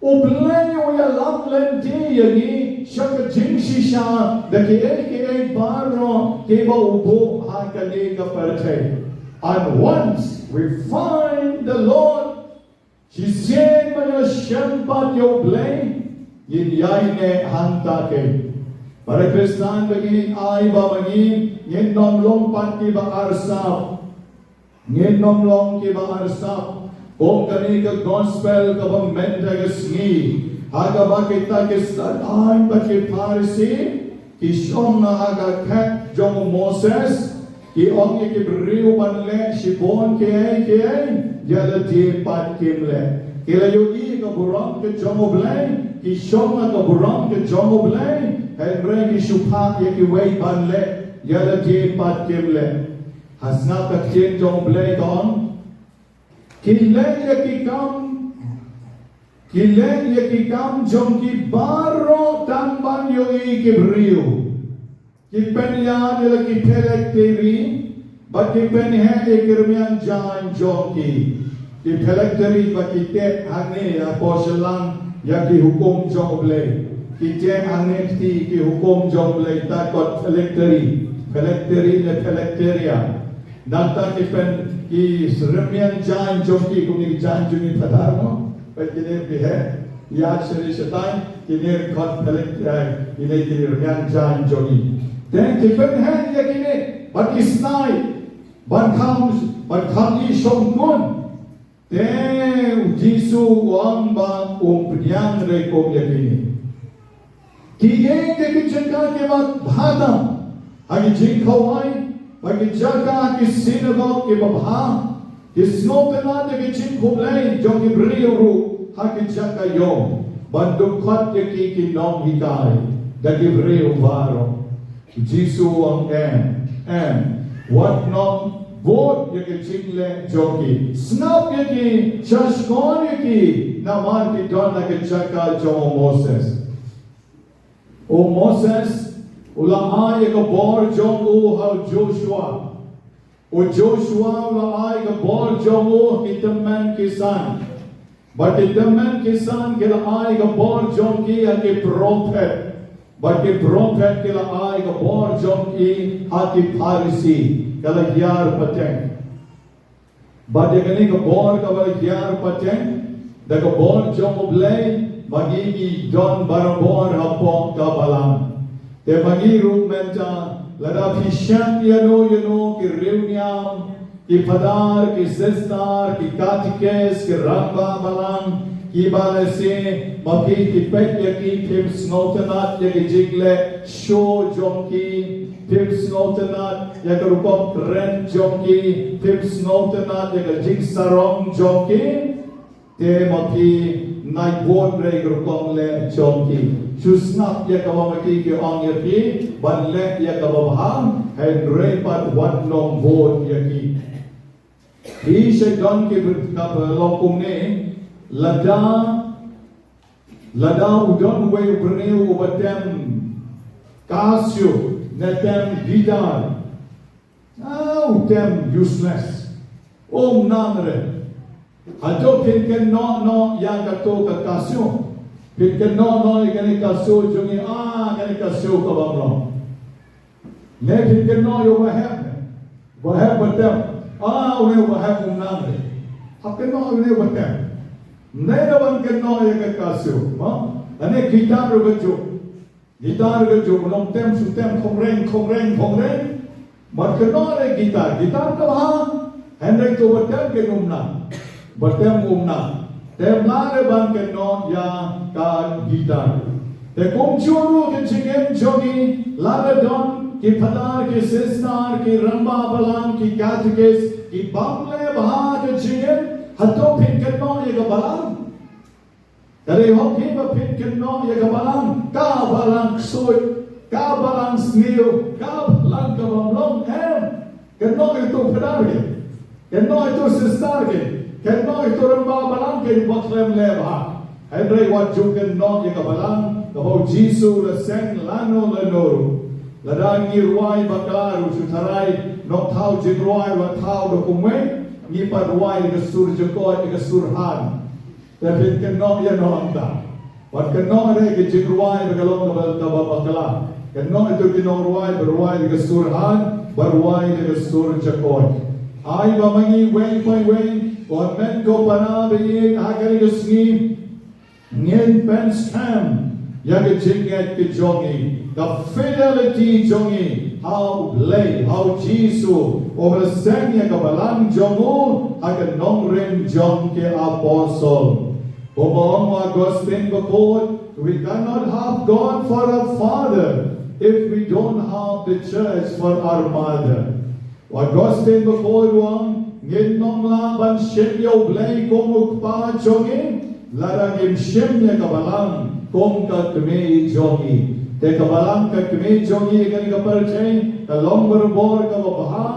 U Blei u ïalam lynti ïa ngi sha ka jingshisha da kiei kiei baroh kiba u buh ha kane ka pyrthei. And once we find the Lord, shisien ba ngi la shem pat ïa U Blei, ngin ïaineh hangta keiñ. Para Khristan, ba ngin ai ba ma ngi ngin nym long pat kiba arsap. Ngin nym long kiba arsap. Kum kane ka gospel kaba mynta ka sngi, ha kaba kita ki Saddusai bad ki Pharisi ki shong ha ka khet jong u Moses, ki ong ïa ki briew ban leh shibun kiei kiei, ïa lade pat kim leh. Ki la ïohi ka burom ka jong U Blei, ki shong ha ka burom ka jong U Blei, hynrei ki shu phah ïa kiwei ban leh, ïa lade pat kim leh. Ha sngap ka ktien jong U Blei ka ong, ki leh ïa ki kam, ki leh ïa ki kam jong ki baroh tang ban ïohi ki briew. Ki pynïaid ïa la ki phylactery bad ki pynheh ïa ki rmiang jaiñ jong ki. Ki phylactery ba ki teh hangne hapoh shyllangh ïa ki hukum jong U Blei. Ki teh hangne kti ki hukum jong U Blei, ta kot phylactery. Phylactery ne phylacteria. Nangta ki pyn, ki rmiang jaiñ jong ki, kumne ki jaiñ jong ngi, Phadar, mo? Peit kine ki heh ïa sha ri sha tai, kine ki kot phylactery, kine ki rmiang jaiñ jong ngi. Te ki pynheh ïa kine bad ki snai ban kham, ban kham ïa shongkun. Te u Jisu u ong ba um pdiang re kum ïa kine. Ki ïeng ki jaka kiba bha tam, ha ki jingkhawai, ha ki jaka, ki synagog kiba bha, ki sngewtynnat ïa ki jingkhublei jong ki briew ruh ha ki jaka ïong, ban dukot ïa ki, ki nonghikai da ki briew baroh. Jisu u ong, em, em, wat nym bud ïa ki jingleh jong ki. Sngap ïa ki, shahshkor ïa ki, namar ki don ha ka jaka jong u Moses. U Moses u la ai ïa ka bor jong u ha u Joshua. U Joshua u la ai ka bor jong u ha ki tymmen ki san. Bad ki tymmen ki san ki la ai ka bor jong ki ha ki prophet. Bad ki prophet ki la ai ka bor jong ki ha ki Pharisi. Ka la hiar pateng. Bad ïa kane ka bor kaba la hiar pateng, da ka bor jong U Blei, ma ngi ngi don barabor hapoh ka balang. Te ma ngi ruh mynta, lada phi shem ïano ïano ki riewniam, ki phadar, ki sister, ki katikis, ki rangbah balang, kiba lehse ma phi, phi peit ïa ki, phim sngewtynnat ïa ki jingleh show jong ki, phim sngewtynnat ïa ka rukom kren jong ki, phim sngewtynnat ïa ka jingsarong jong ki, te ma phi nai bud re ka rukom leh jong ki. Shu sngap ïa kaba ma ki ki ong ïa phi ban leh ïa kaba bha, hynrei pat wat nym bud ïa ki. Phi shu don ki bynta ba long kumne, lada, lada u don uwei u briew uba tem, Casio, ne tem guitar. Ah, u tem useless. Um nang re. Hato phin kynnoh noh ïa kato ka Casio. Phin kynnoh noh ïa kane Casio jong ngi, ah, kane Casio ka bam long. Ne phin kynnoh ïa u bahep. Bahep ba tem. Ah, une u bahep um nang re. Hap kynnoh une u ba tem. Ne da ban kynnoh ïa ka Casio. Ha? Ane guitar ruh ka juk. Guitar ka juk, nong tem shu tem khongreng, khongreng, khongreng. Bad kynnoh re guitar, guitar ka bha. Hynrei to ba tem ka um nang. Ba tem um nang. Tem lah re ban kynnoh ïa ka guitar. Te kumjuh ruh ka jingim jong ngi, lada don ki phadar, ki sister, ki rangbah balang, ki katekis, ki bym leh bha ka jingim, hato phin kynnoh ïa ka balang? Ka dei hok hi ba phin kynnoh ïa ka balang, ka balang ksuid, ka balang sniew, ka balang ka bym long, em. Kynnoh ïa uto u phadar ki, kynnoh ïa uto u sister ki, kynnoh ïa uto u rangbah balang ki ba khlem leh bha. Hynrei wat ju kynnoh ïa ka balang kaba u Jisu u la seng lano lano ruh. Lada ngi rwai bakla ruh shu tharai, nongthaw jingrwai u la thaw da kumwei, ngi pat rwai da ka sur jakoit, da ka sur han. Te phin kynnoh ïa no hangta. Wat kynnoh re ka jingrwai ba ka long kaba, kaba bakla. Kynnoh ïa uto ki nongrwai ba rwai da ka sur han, ba rwai da ka sur jakoit. Ai ba ma ngi weng pa weng, ko hynmen ko para ba ïeit ha kane ka sngi, ngin pynskhem ïa ka jingngeit ka jong ngi, ka fidelity jong ngi ha U Blei, ha U Jisu, uba la seng ïa ka balang jong u ha ka nongrim jong ki apostol. Kumba ong u Augustine Bakhuid, we cannot have God for a father if we don't have the church for our mother. U Augustine Bakhuid u ong, ngin ym lah ban shim ïa U Blei kum u kpa jong ngi lada ngim shim ïa ka balang kum ka kmie jong ngi. Te ka balang ka kmie jong ngi, kane ka pyrthei ka long barabor kaba bha,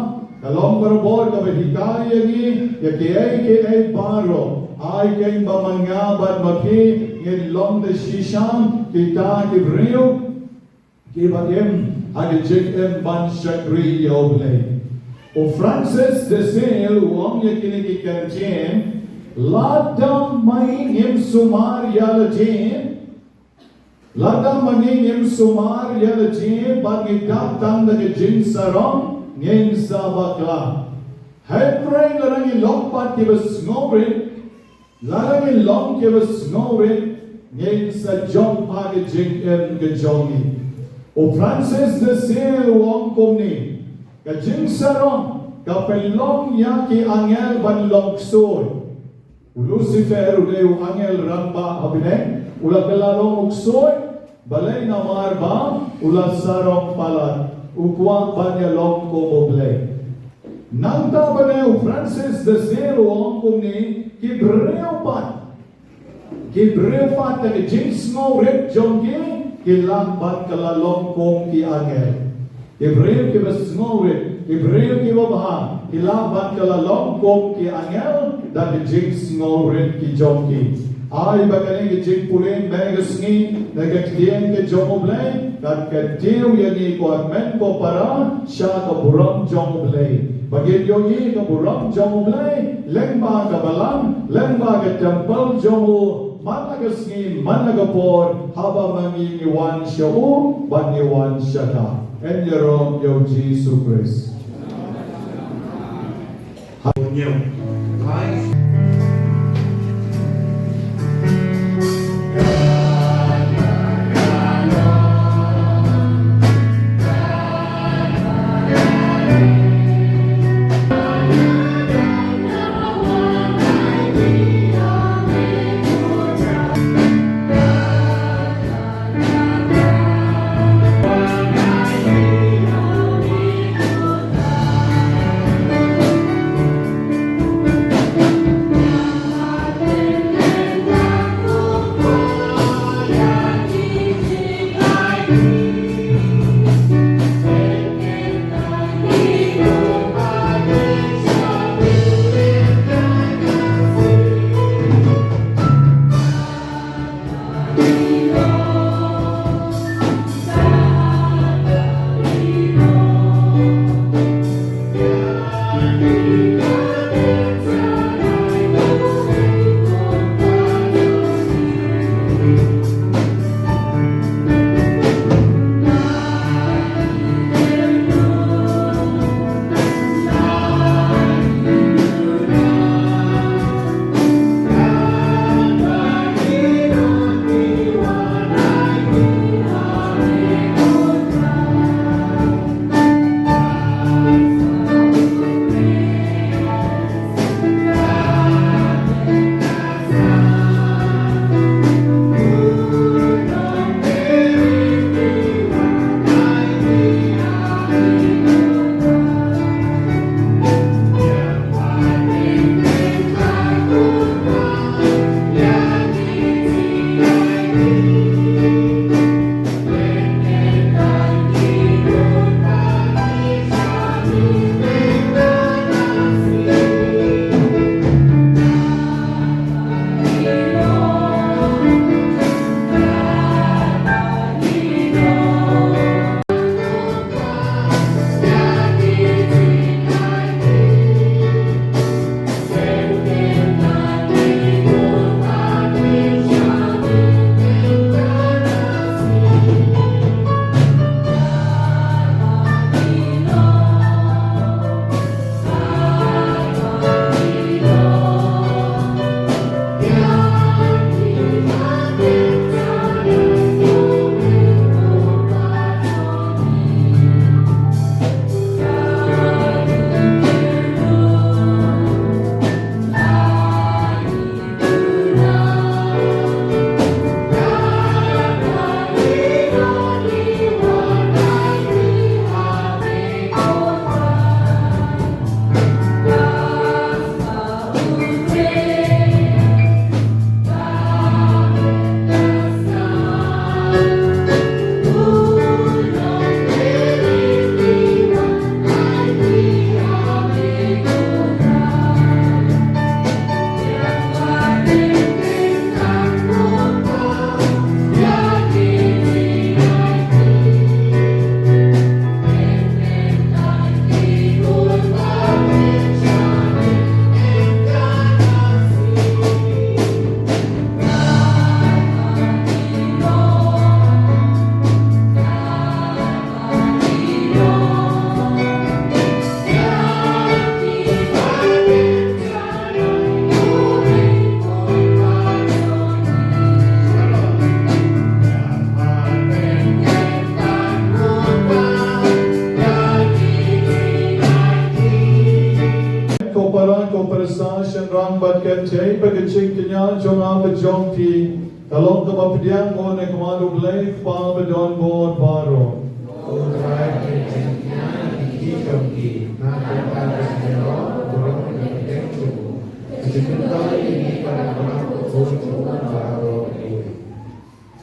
ka long barabor kaba hikai ïa ngi ïa kiei kiei baroh. Ai kein ba ma nga bad ma phi ngin long da shisha kita ki briew kiba im ha ka jingim ban shakri ïa U Blei. U Francis de Sales u ong ïa kine ki kyntien, lada ma ngi ngim sumar ïa lade, lada ma ngi ngim sumar ïa lade bad ngi dap tang da ka jingsarong, ngin sa bakla. Hynrei lada ngi long pat kiba sngewrit, lada ngi long kiba sngewrit, ngin sa jop ha ka jingim ka jong ngi. U Francis de Sales u ong kumne, ka jingsarong ka pynlong ïa ki angel ban long ksuid. U Lucifer u dei u angel rangbah ha bneng, u la kylla long u ksuid, balei? Namar ba u la sarong palat, u kwah ban ïalong kum U Blei. Nangta ba dei u Francis de Sales u ong kumne, ki briew pat, ki briew pat da ka jingsngewrit jong ki, ki lah ban kylla long kum ki angel. Ki briew kiba sngewrit, ki briew kiba bha, ki lah ban kylla long kum ki angel da ka jingsngewrit ki jong ki. Ai ba kane ka jingpule mynne ka sngi na ka ktien ka jong U Blei kan kyntiew ïa ngi ko hynmen ko para sha ka burom jong U Blei. Ba ngin ïohi ka burom jong U Blei lyngba ka balang, lyngba ka templ jong u, man la ka sngi, man la ka por, haba ma ngi ngi wan sha u, bad ngi wan sha ka. Yn ïaroh ïa U Jisu Khrist. Te ba ka jingkñia jong nga ka jong phi ka long kaba pdiang, o ne ka mano Blei Kpa ba don bor baroh.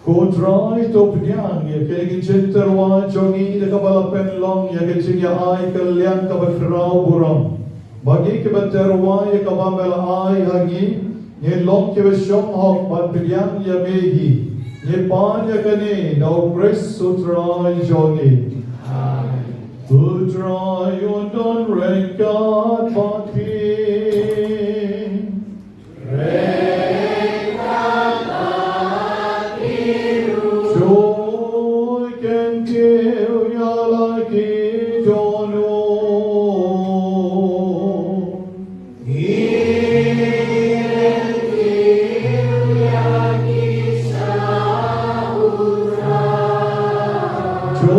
Ko Trai, to pdiang ïa kane ka jingtyrwa jong ngi da kaba la pynlong ïa ka jingïa ai kylliang kaba khraw burom. Ba ngi kiba tyrwa ïa kaba me la ai ha ngi, ngin long kiba shong hok ban pdiang ïa me hi. Ngi pan ïa kane da u Khrist u Trai jong ngi. Amen. U Trai un don ryngkat bad phi. To kyntiew ïa la ki dohnud. To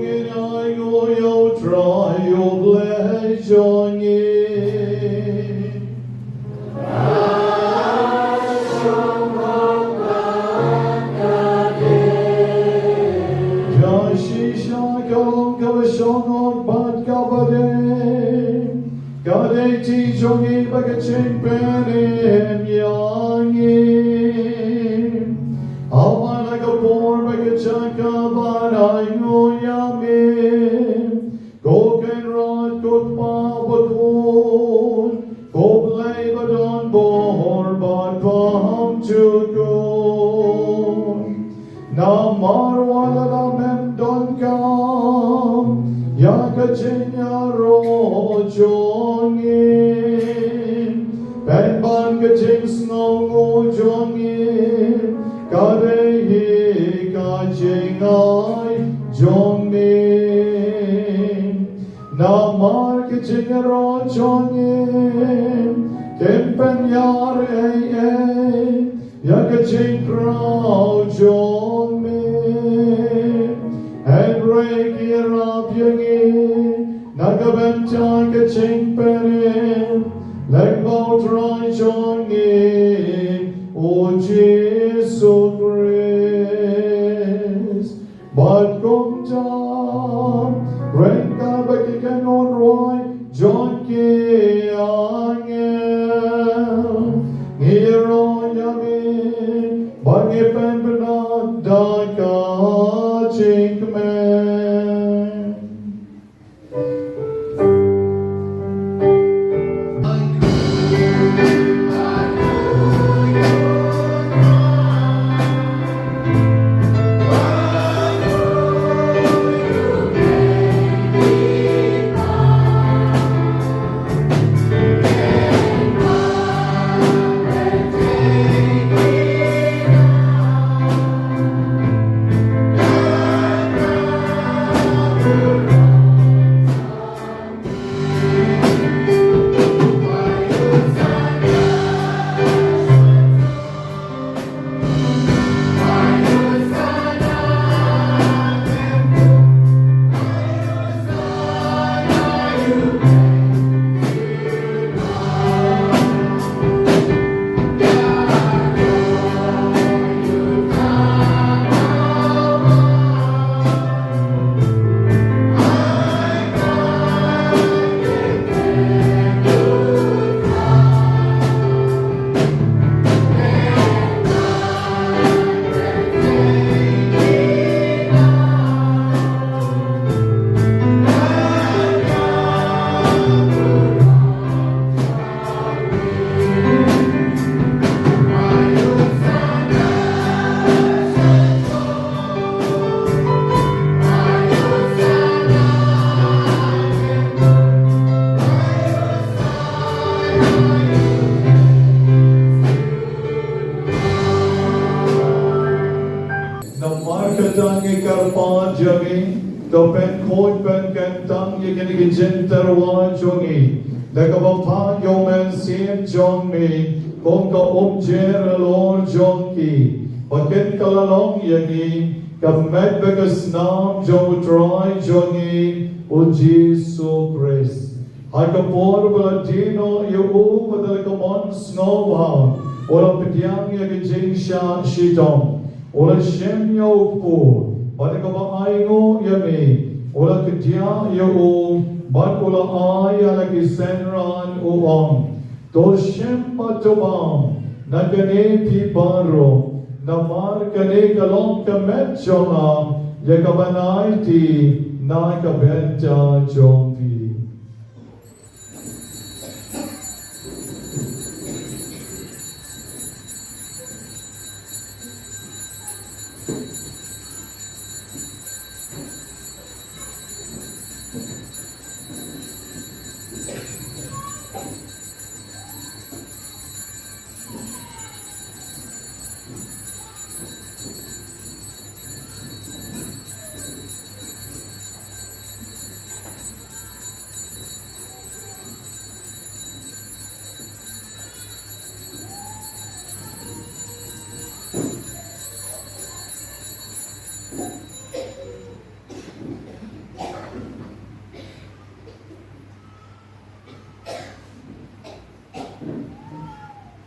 ngin ainguh ïa u Trai u Blei jong ngi. Ka shisha ka long kaba shong hok bad kaba dei. Ka dei ti jong ngi bad ka jingpynim ïa ngi. Haba na ka por bad ka jaka ban ainguh ïa me, ko Kynrad, ko Kpa bakhuid, ko Blei ba don bor bad bymjukut. Namar wat la mem donkam ïa ka jingïaroh jong ngi, pynban ka jingsngewnguh jong ngi ka dei hi ka jingai jong me. Namar ka jingïaroh jong ngi kim pynïar ei ei ïa ka jingkhraw jong me. Hynrei ki ïarap ïa ngi na ka bynta ka jingpynim lyngba u Trai jong ngi u Jisu Khrist. Bad kumta, ryngkat bad ki kynhun rwai jong ki angel, ngi ïaroh ïa me bad ngi pynbna da ka jingkmen. Namar kata ngi kyrpad ïa me, to pynkhuid pynkyntang ïa kine ki jingtyrwa jong ngi da kaba phah ïa u Mynsiem jong me kum ka umjer halor jong ki, ba kin kylla long ïa ngi ka met bad ka snam jong u Trai jong ngi u Jisu Khrist. Ha ka por ba la die noh ïa u, bad da la ka mon sngewbha u la pdiang ïa ka jingshah shitom, u la shim ïa u kpu, bad da kaba ainguh ïa me, u la kdiah ïa u, bad u la ai ïa la ki synran, u ong: To shim bad to bam na kane phi baroh, namar kane ka long ka met jong nga, ïa kaban aiti na ka bynta jong phi.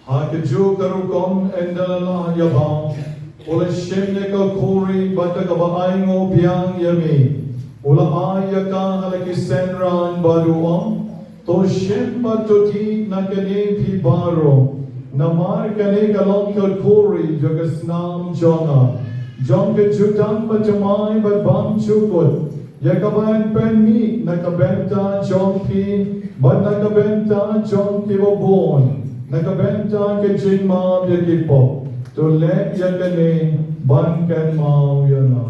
Ha kajuh ka rukom, ynda la lah ïa bam, u la shim ïa ka khuri, bad da kaba ainguh biang ïa me, u la ai ïa ka ha la ki synran, bad u ong: To shim bad to dih na kane phi baroh, namar kane ka long ka khuri jong ka snam jong nga, jong ka jutang bathymmai bad bymjukut, ïa kaban pynmih na ka bynta jong phi, bad na ka bynta jong kiba bun, na ka bynta ka jingmap ïa ki pop. To leh ïa kane ban kynmaw ïa nga.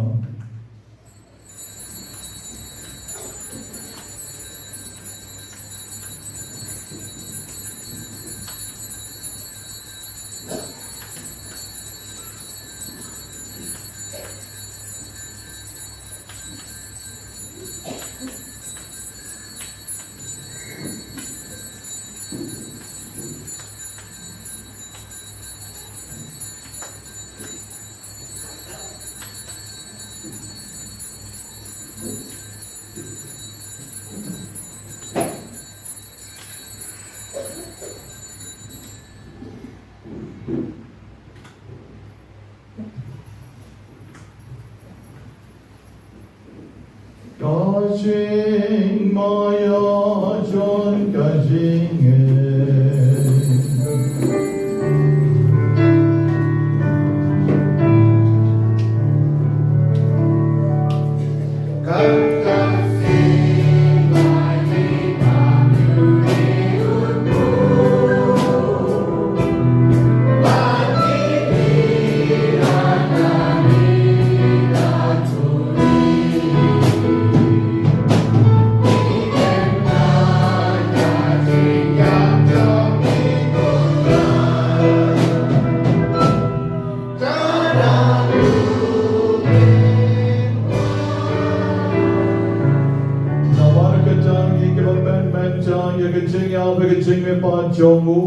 Ka jingmaïa jong ka jingim. Namar kata ngi kiba pynmynta ïa ka jingïap bad ka jingmihpat jong u,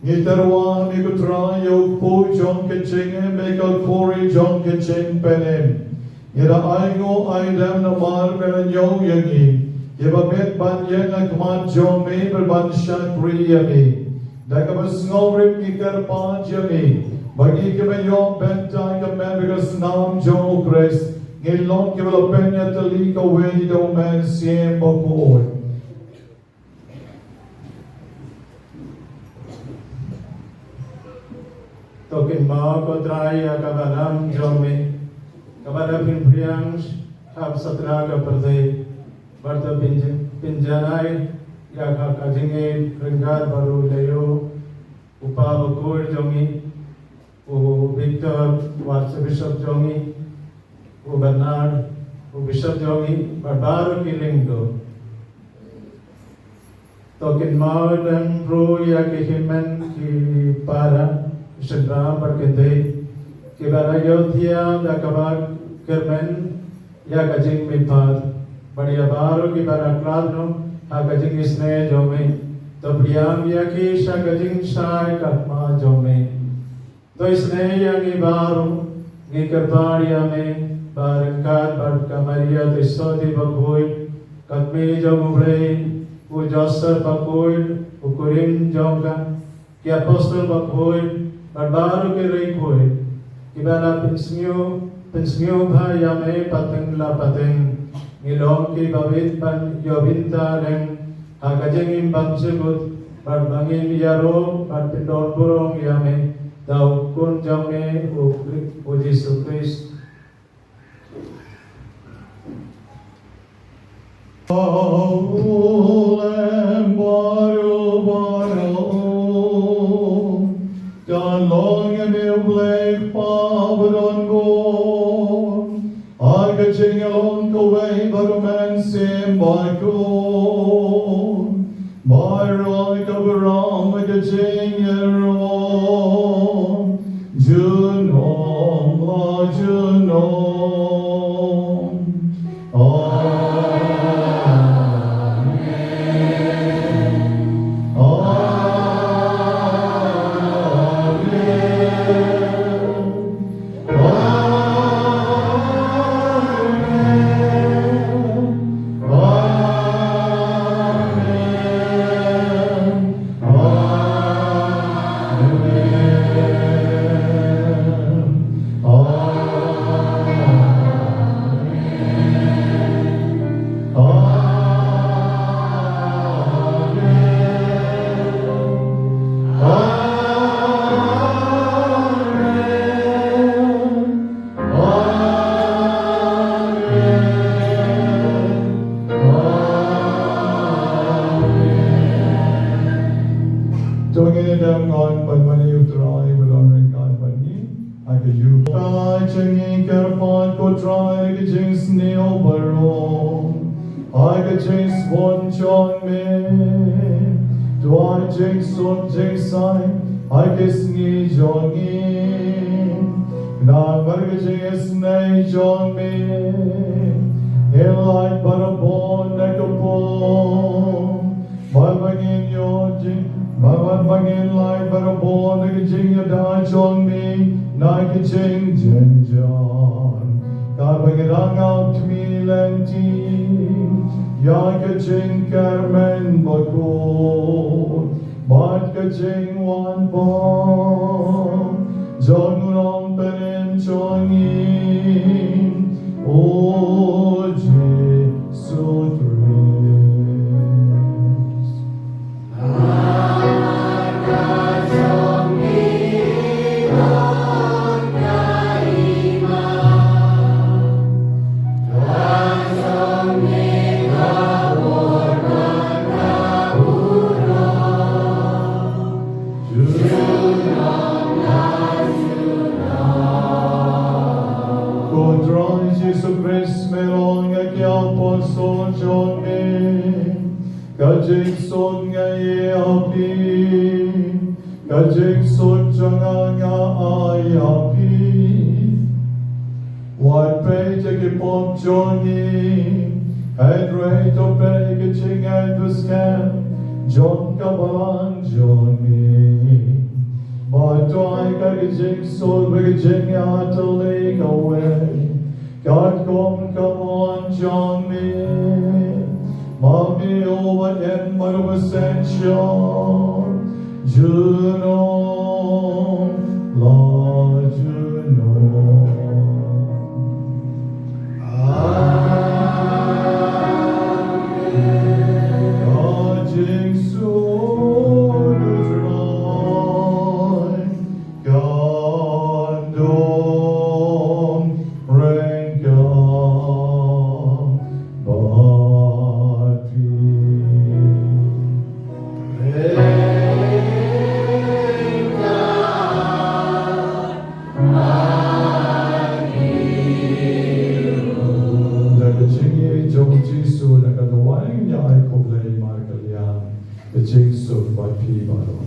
ngi tyrwa ha me ko Trai ïa u kpu jong ka jingim bad ka khuri jong ka jingpynim. Ngi da ainguh aidem namar me la ñiew ïa ngi, ïa ba bit ban ïeng ha khmat jong me bad ban shakri ïa me. Da kaba sngewrit ngi kyrpad ïa me, ba ngi kiba ïoh bynta ka met bad ka snam jong u Khrist, ngin long kiba la pynïatylli kawei da u Mynsiem Bakhuid. To kynmaw ko Trai ïa ka balang jong me, kaba la pynphriang khap satra ka pyrthei, bad to pynjan-, pynjanai ïa ka, ka jingïeit ryngkat bad u Leo, u pa bakhuid jong ngi, u Victor, u Archbishop jong ngi, u Bernard, u Bishop jong ngi, bad baroh ki lyngdoh. To kynmaw lem ruh ïa ki hynmen ki para, ki shynrang bad ki kynthei, kiba la ïohthiah da kaba kyrmen ïa ka jingmihpat, bad ïa baroh kiba la khlad noh ha ka jingisynei jong me. To pdiang ïa ki sha ka jingshai katba jong me. To isynei ïa ngi baroh, ngi kyrpad ïa me, ba ryngkat bad ka Maria Theisotti bakhuid, ka Kmie jong U Blei, u Joseph bakhuid, u kurim jong ka, ki apostol bakhuid, bad baroh ki riewkhuid, kiba la pynsngew, pynsngew bha ïa me pateng la pateng. Ngi long kiba bit ban ïoh bynta lem ha ka jingim bymjukut, bad ba ngin ïaroh bad pyndon burom ïa me da u Khun jong me, u Kri-, u Jisu Khrist. Lem baroh baroh, kan long ïa me U Blei Kpa badonbor, ha ka jingïalong kawei bad U Mynsiem Bakhuid, baroh ka burom ha ka jingïaroh junom la junom. Amen. Amen. Amen. Amen. Amen. Amen. Amen. Amen. Amen. Amen. To ngin ïa dem ngon ban mane ïa U Trai uba don ryngkat bad ngi. Ha ka ïing ka jong ngi kyrpad ko Trai da ka jingsniew baroh, ha ka jingsbun jong me, to ai jingsuk jingsaiñ ha ki sngi jong ngi. Namar ka jingisynei jong me, ngin lait barabor na ka pung, bad ba ngin ïoh jing, bad, bad ba ngin lait barabor na ka jingïada jong me na ka jingjynjar, katba ngi dang ap khmih lynti ïa ka jingkyrmen bakhuid bad ka jingwan bam jong U Nongpynim jong ngi, U Jisu Khrist. Ko Trai Jisu Khrist, me la ong ïa ki apostol jong me, ka jingsuk nga ai ïa phi, ka jingsuk jong nga nga ai ïa phi. Wat peit ïa ki pop jong ngi, hynrei to peit ïa ka jingïaid bad skhem jong ka balang jong ngi. Bad to ai ka jingsuk bad ka jingïatylli kawei katkum ka mon jong me. Ma me uba im bad uba synshar junom la junom. Amen. Ka jingsuk U Trai kan don ryngkat bad phi. Da ka jingïeit jong U Jisu, da ka duwai ngi ai khublei markylliang. Ka jingsuk bad phi baroh.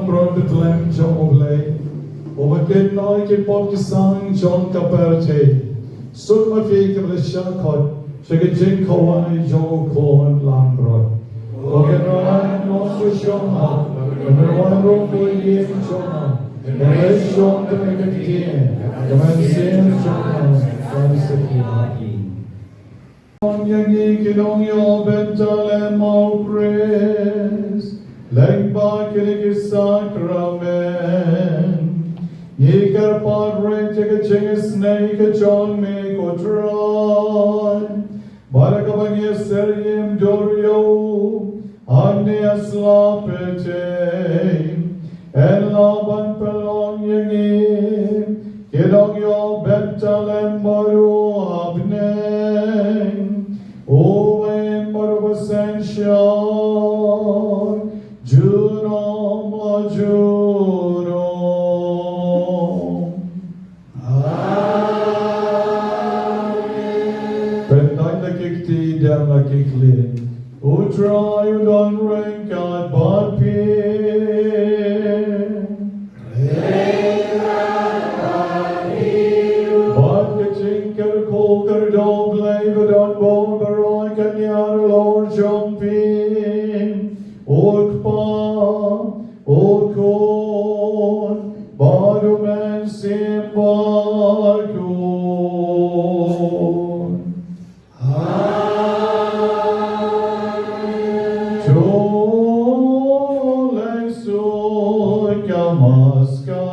Bro, Bethlehem jong U Blei, uba kynnoh ïa ki pop ki sang jong ka pyrthei. Suk ma phi kiba la shah khot sha ka jingkhawai jong U Khun langbrot. Ko Kynrad, nongsuk shong ha, ko Kynrad ruh ko ïing jong nga, ko Blei shong ha ka ktien, ka mynsiem jong nga kan sa kynnoh. Ïa ngi ki nongïoh Bethlehem, ma U Khrist, lyngba kine ki sakramen ngi kyrpad rit ïa ka jingisynei ka jong me, ko Trai, bad da kaba ngi ïasyriem dur ïa u hangne ha sla pyrthei, yn lah ban pynlong ïa ngi ki nongïoh Bethlehem baroh ha bneng, uba im bad uba synshar junom la junom. Amen. Pyndait la ki kti, dem la ki khlieh. U Trai u don ryngkat bad phi. Bad ka jingkyrkhu kyrdoh U Blei ba don bun baroh kan ïaid halor jong phi. U Kpa, U Khun, bad U Mynsiem Bakhuid. Amen. To leit suk ïa ka Mass ka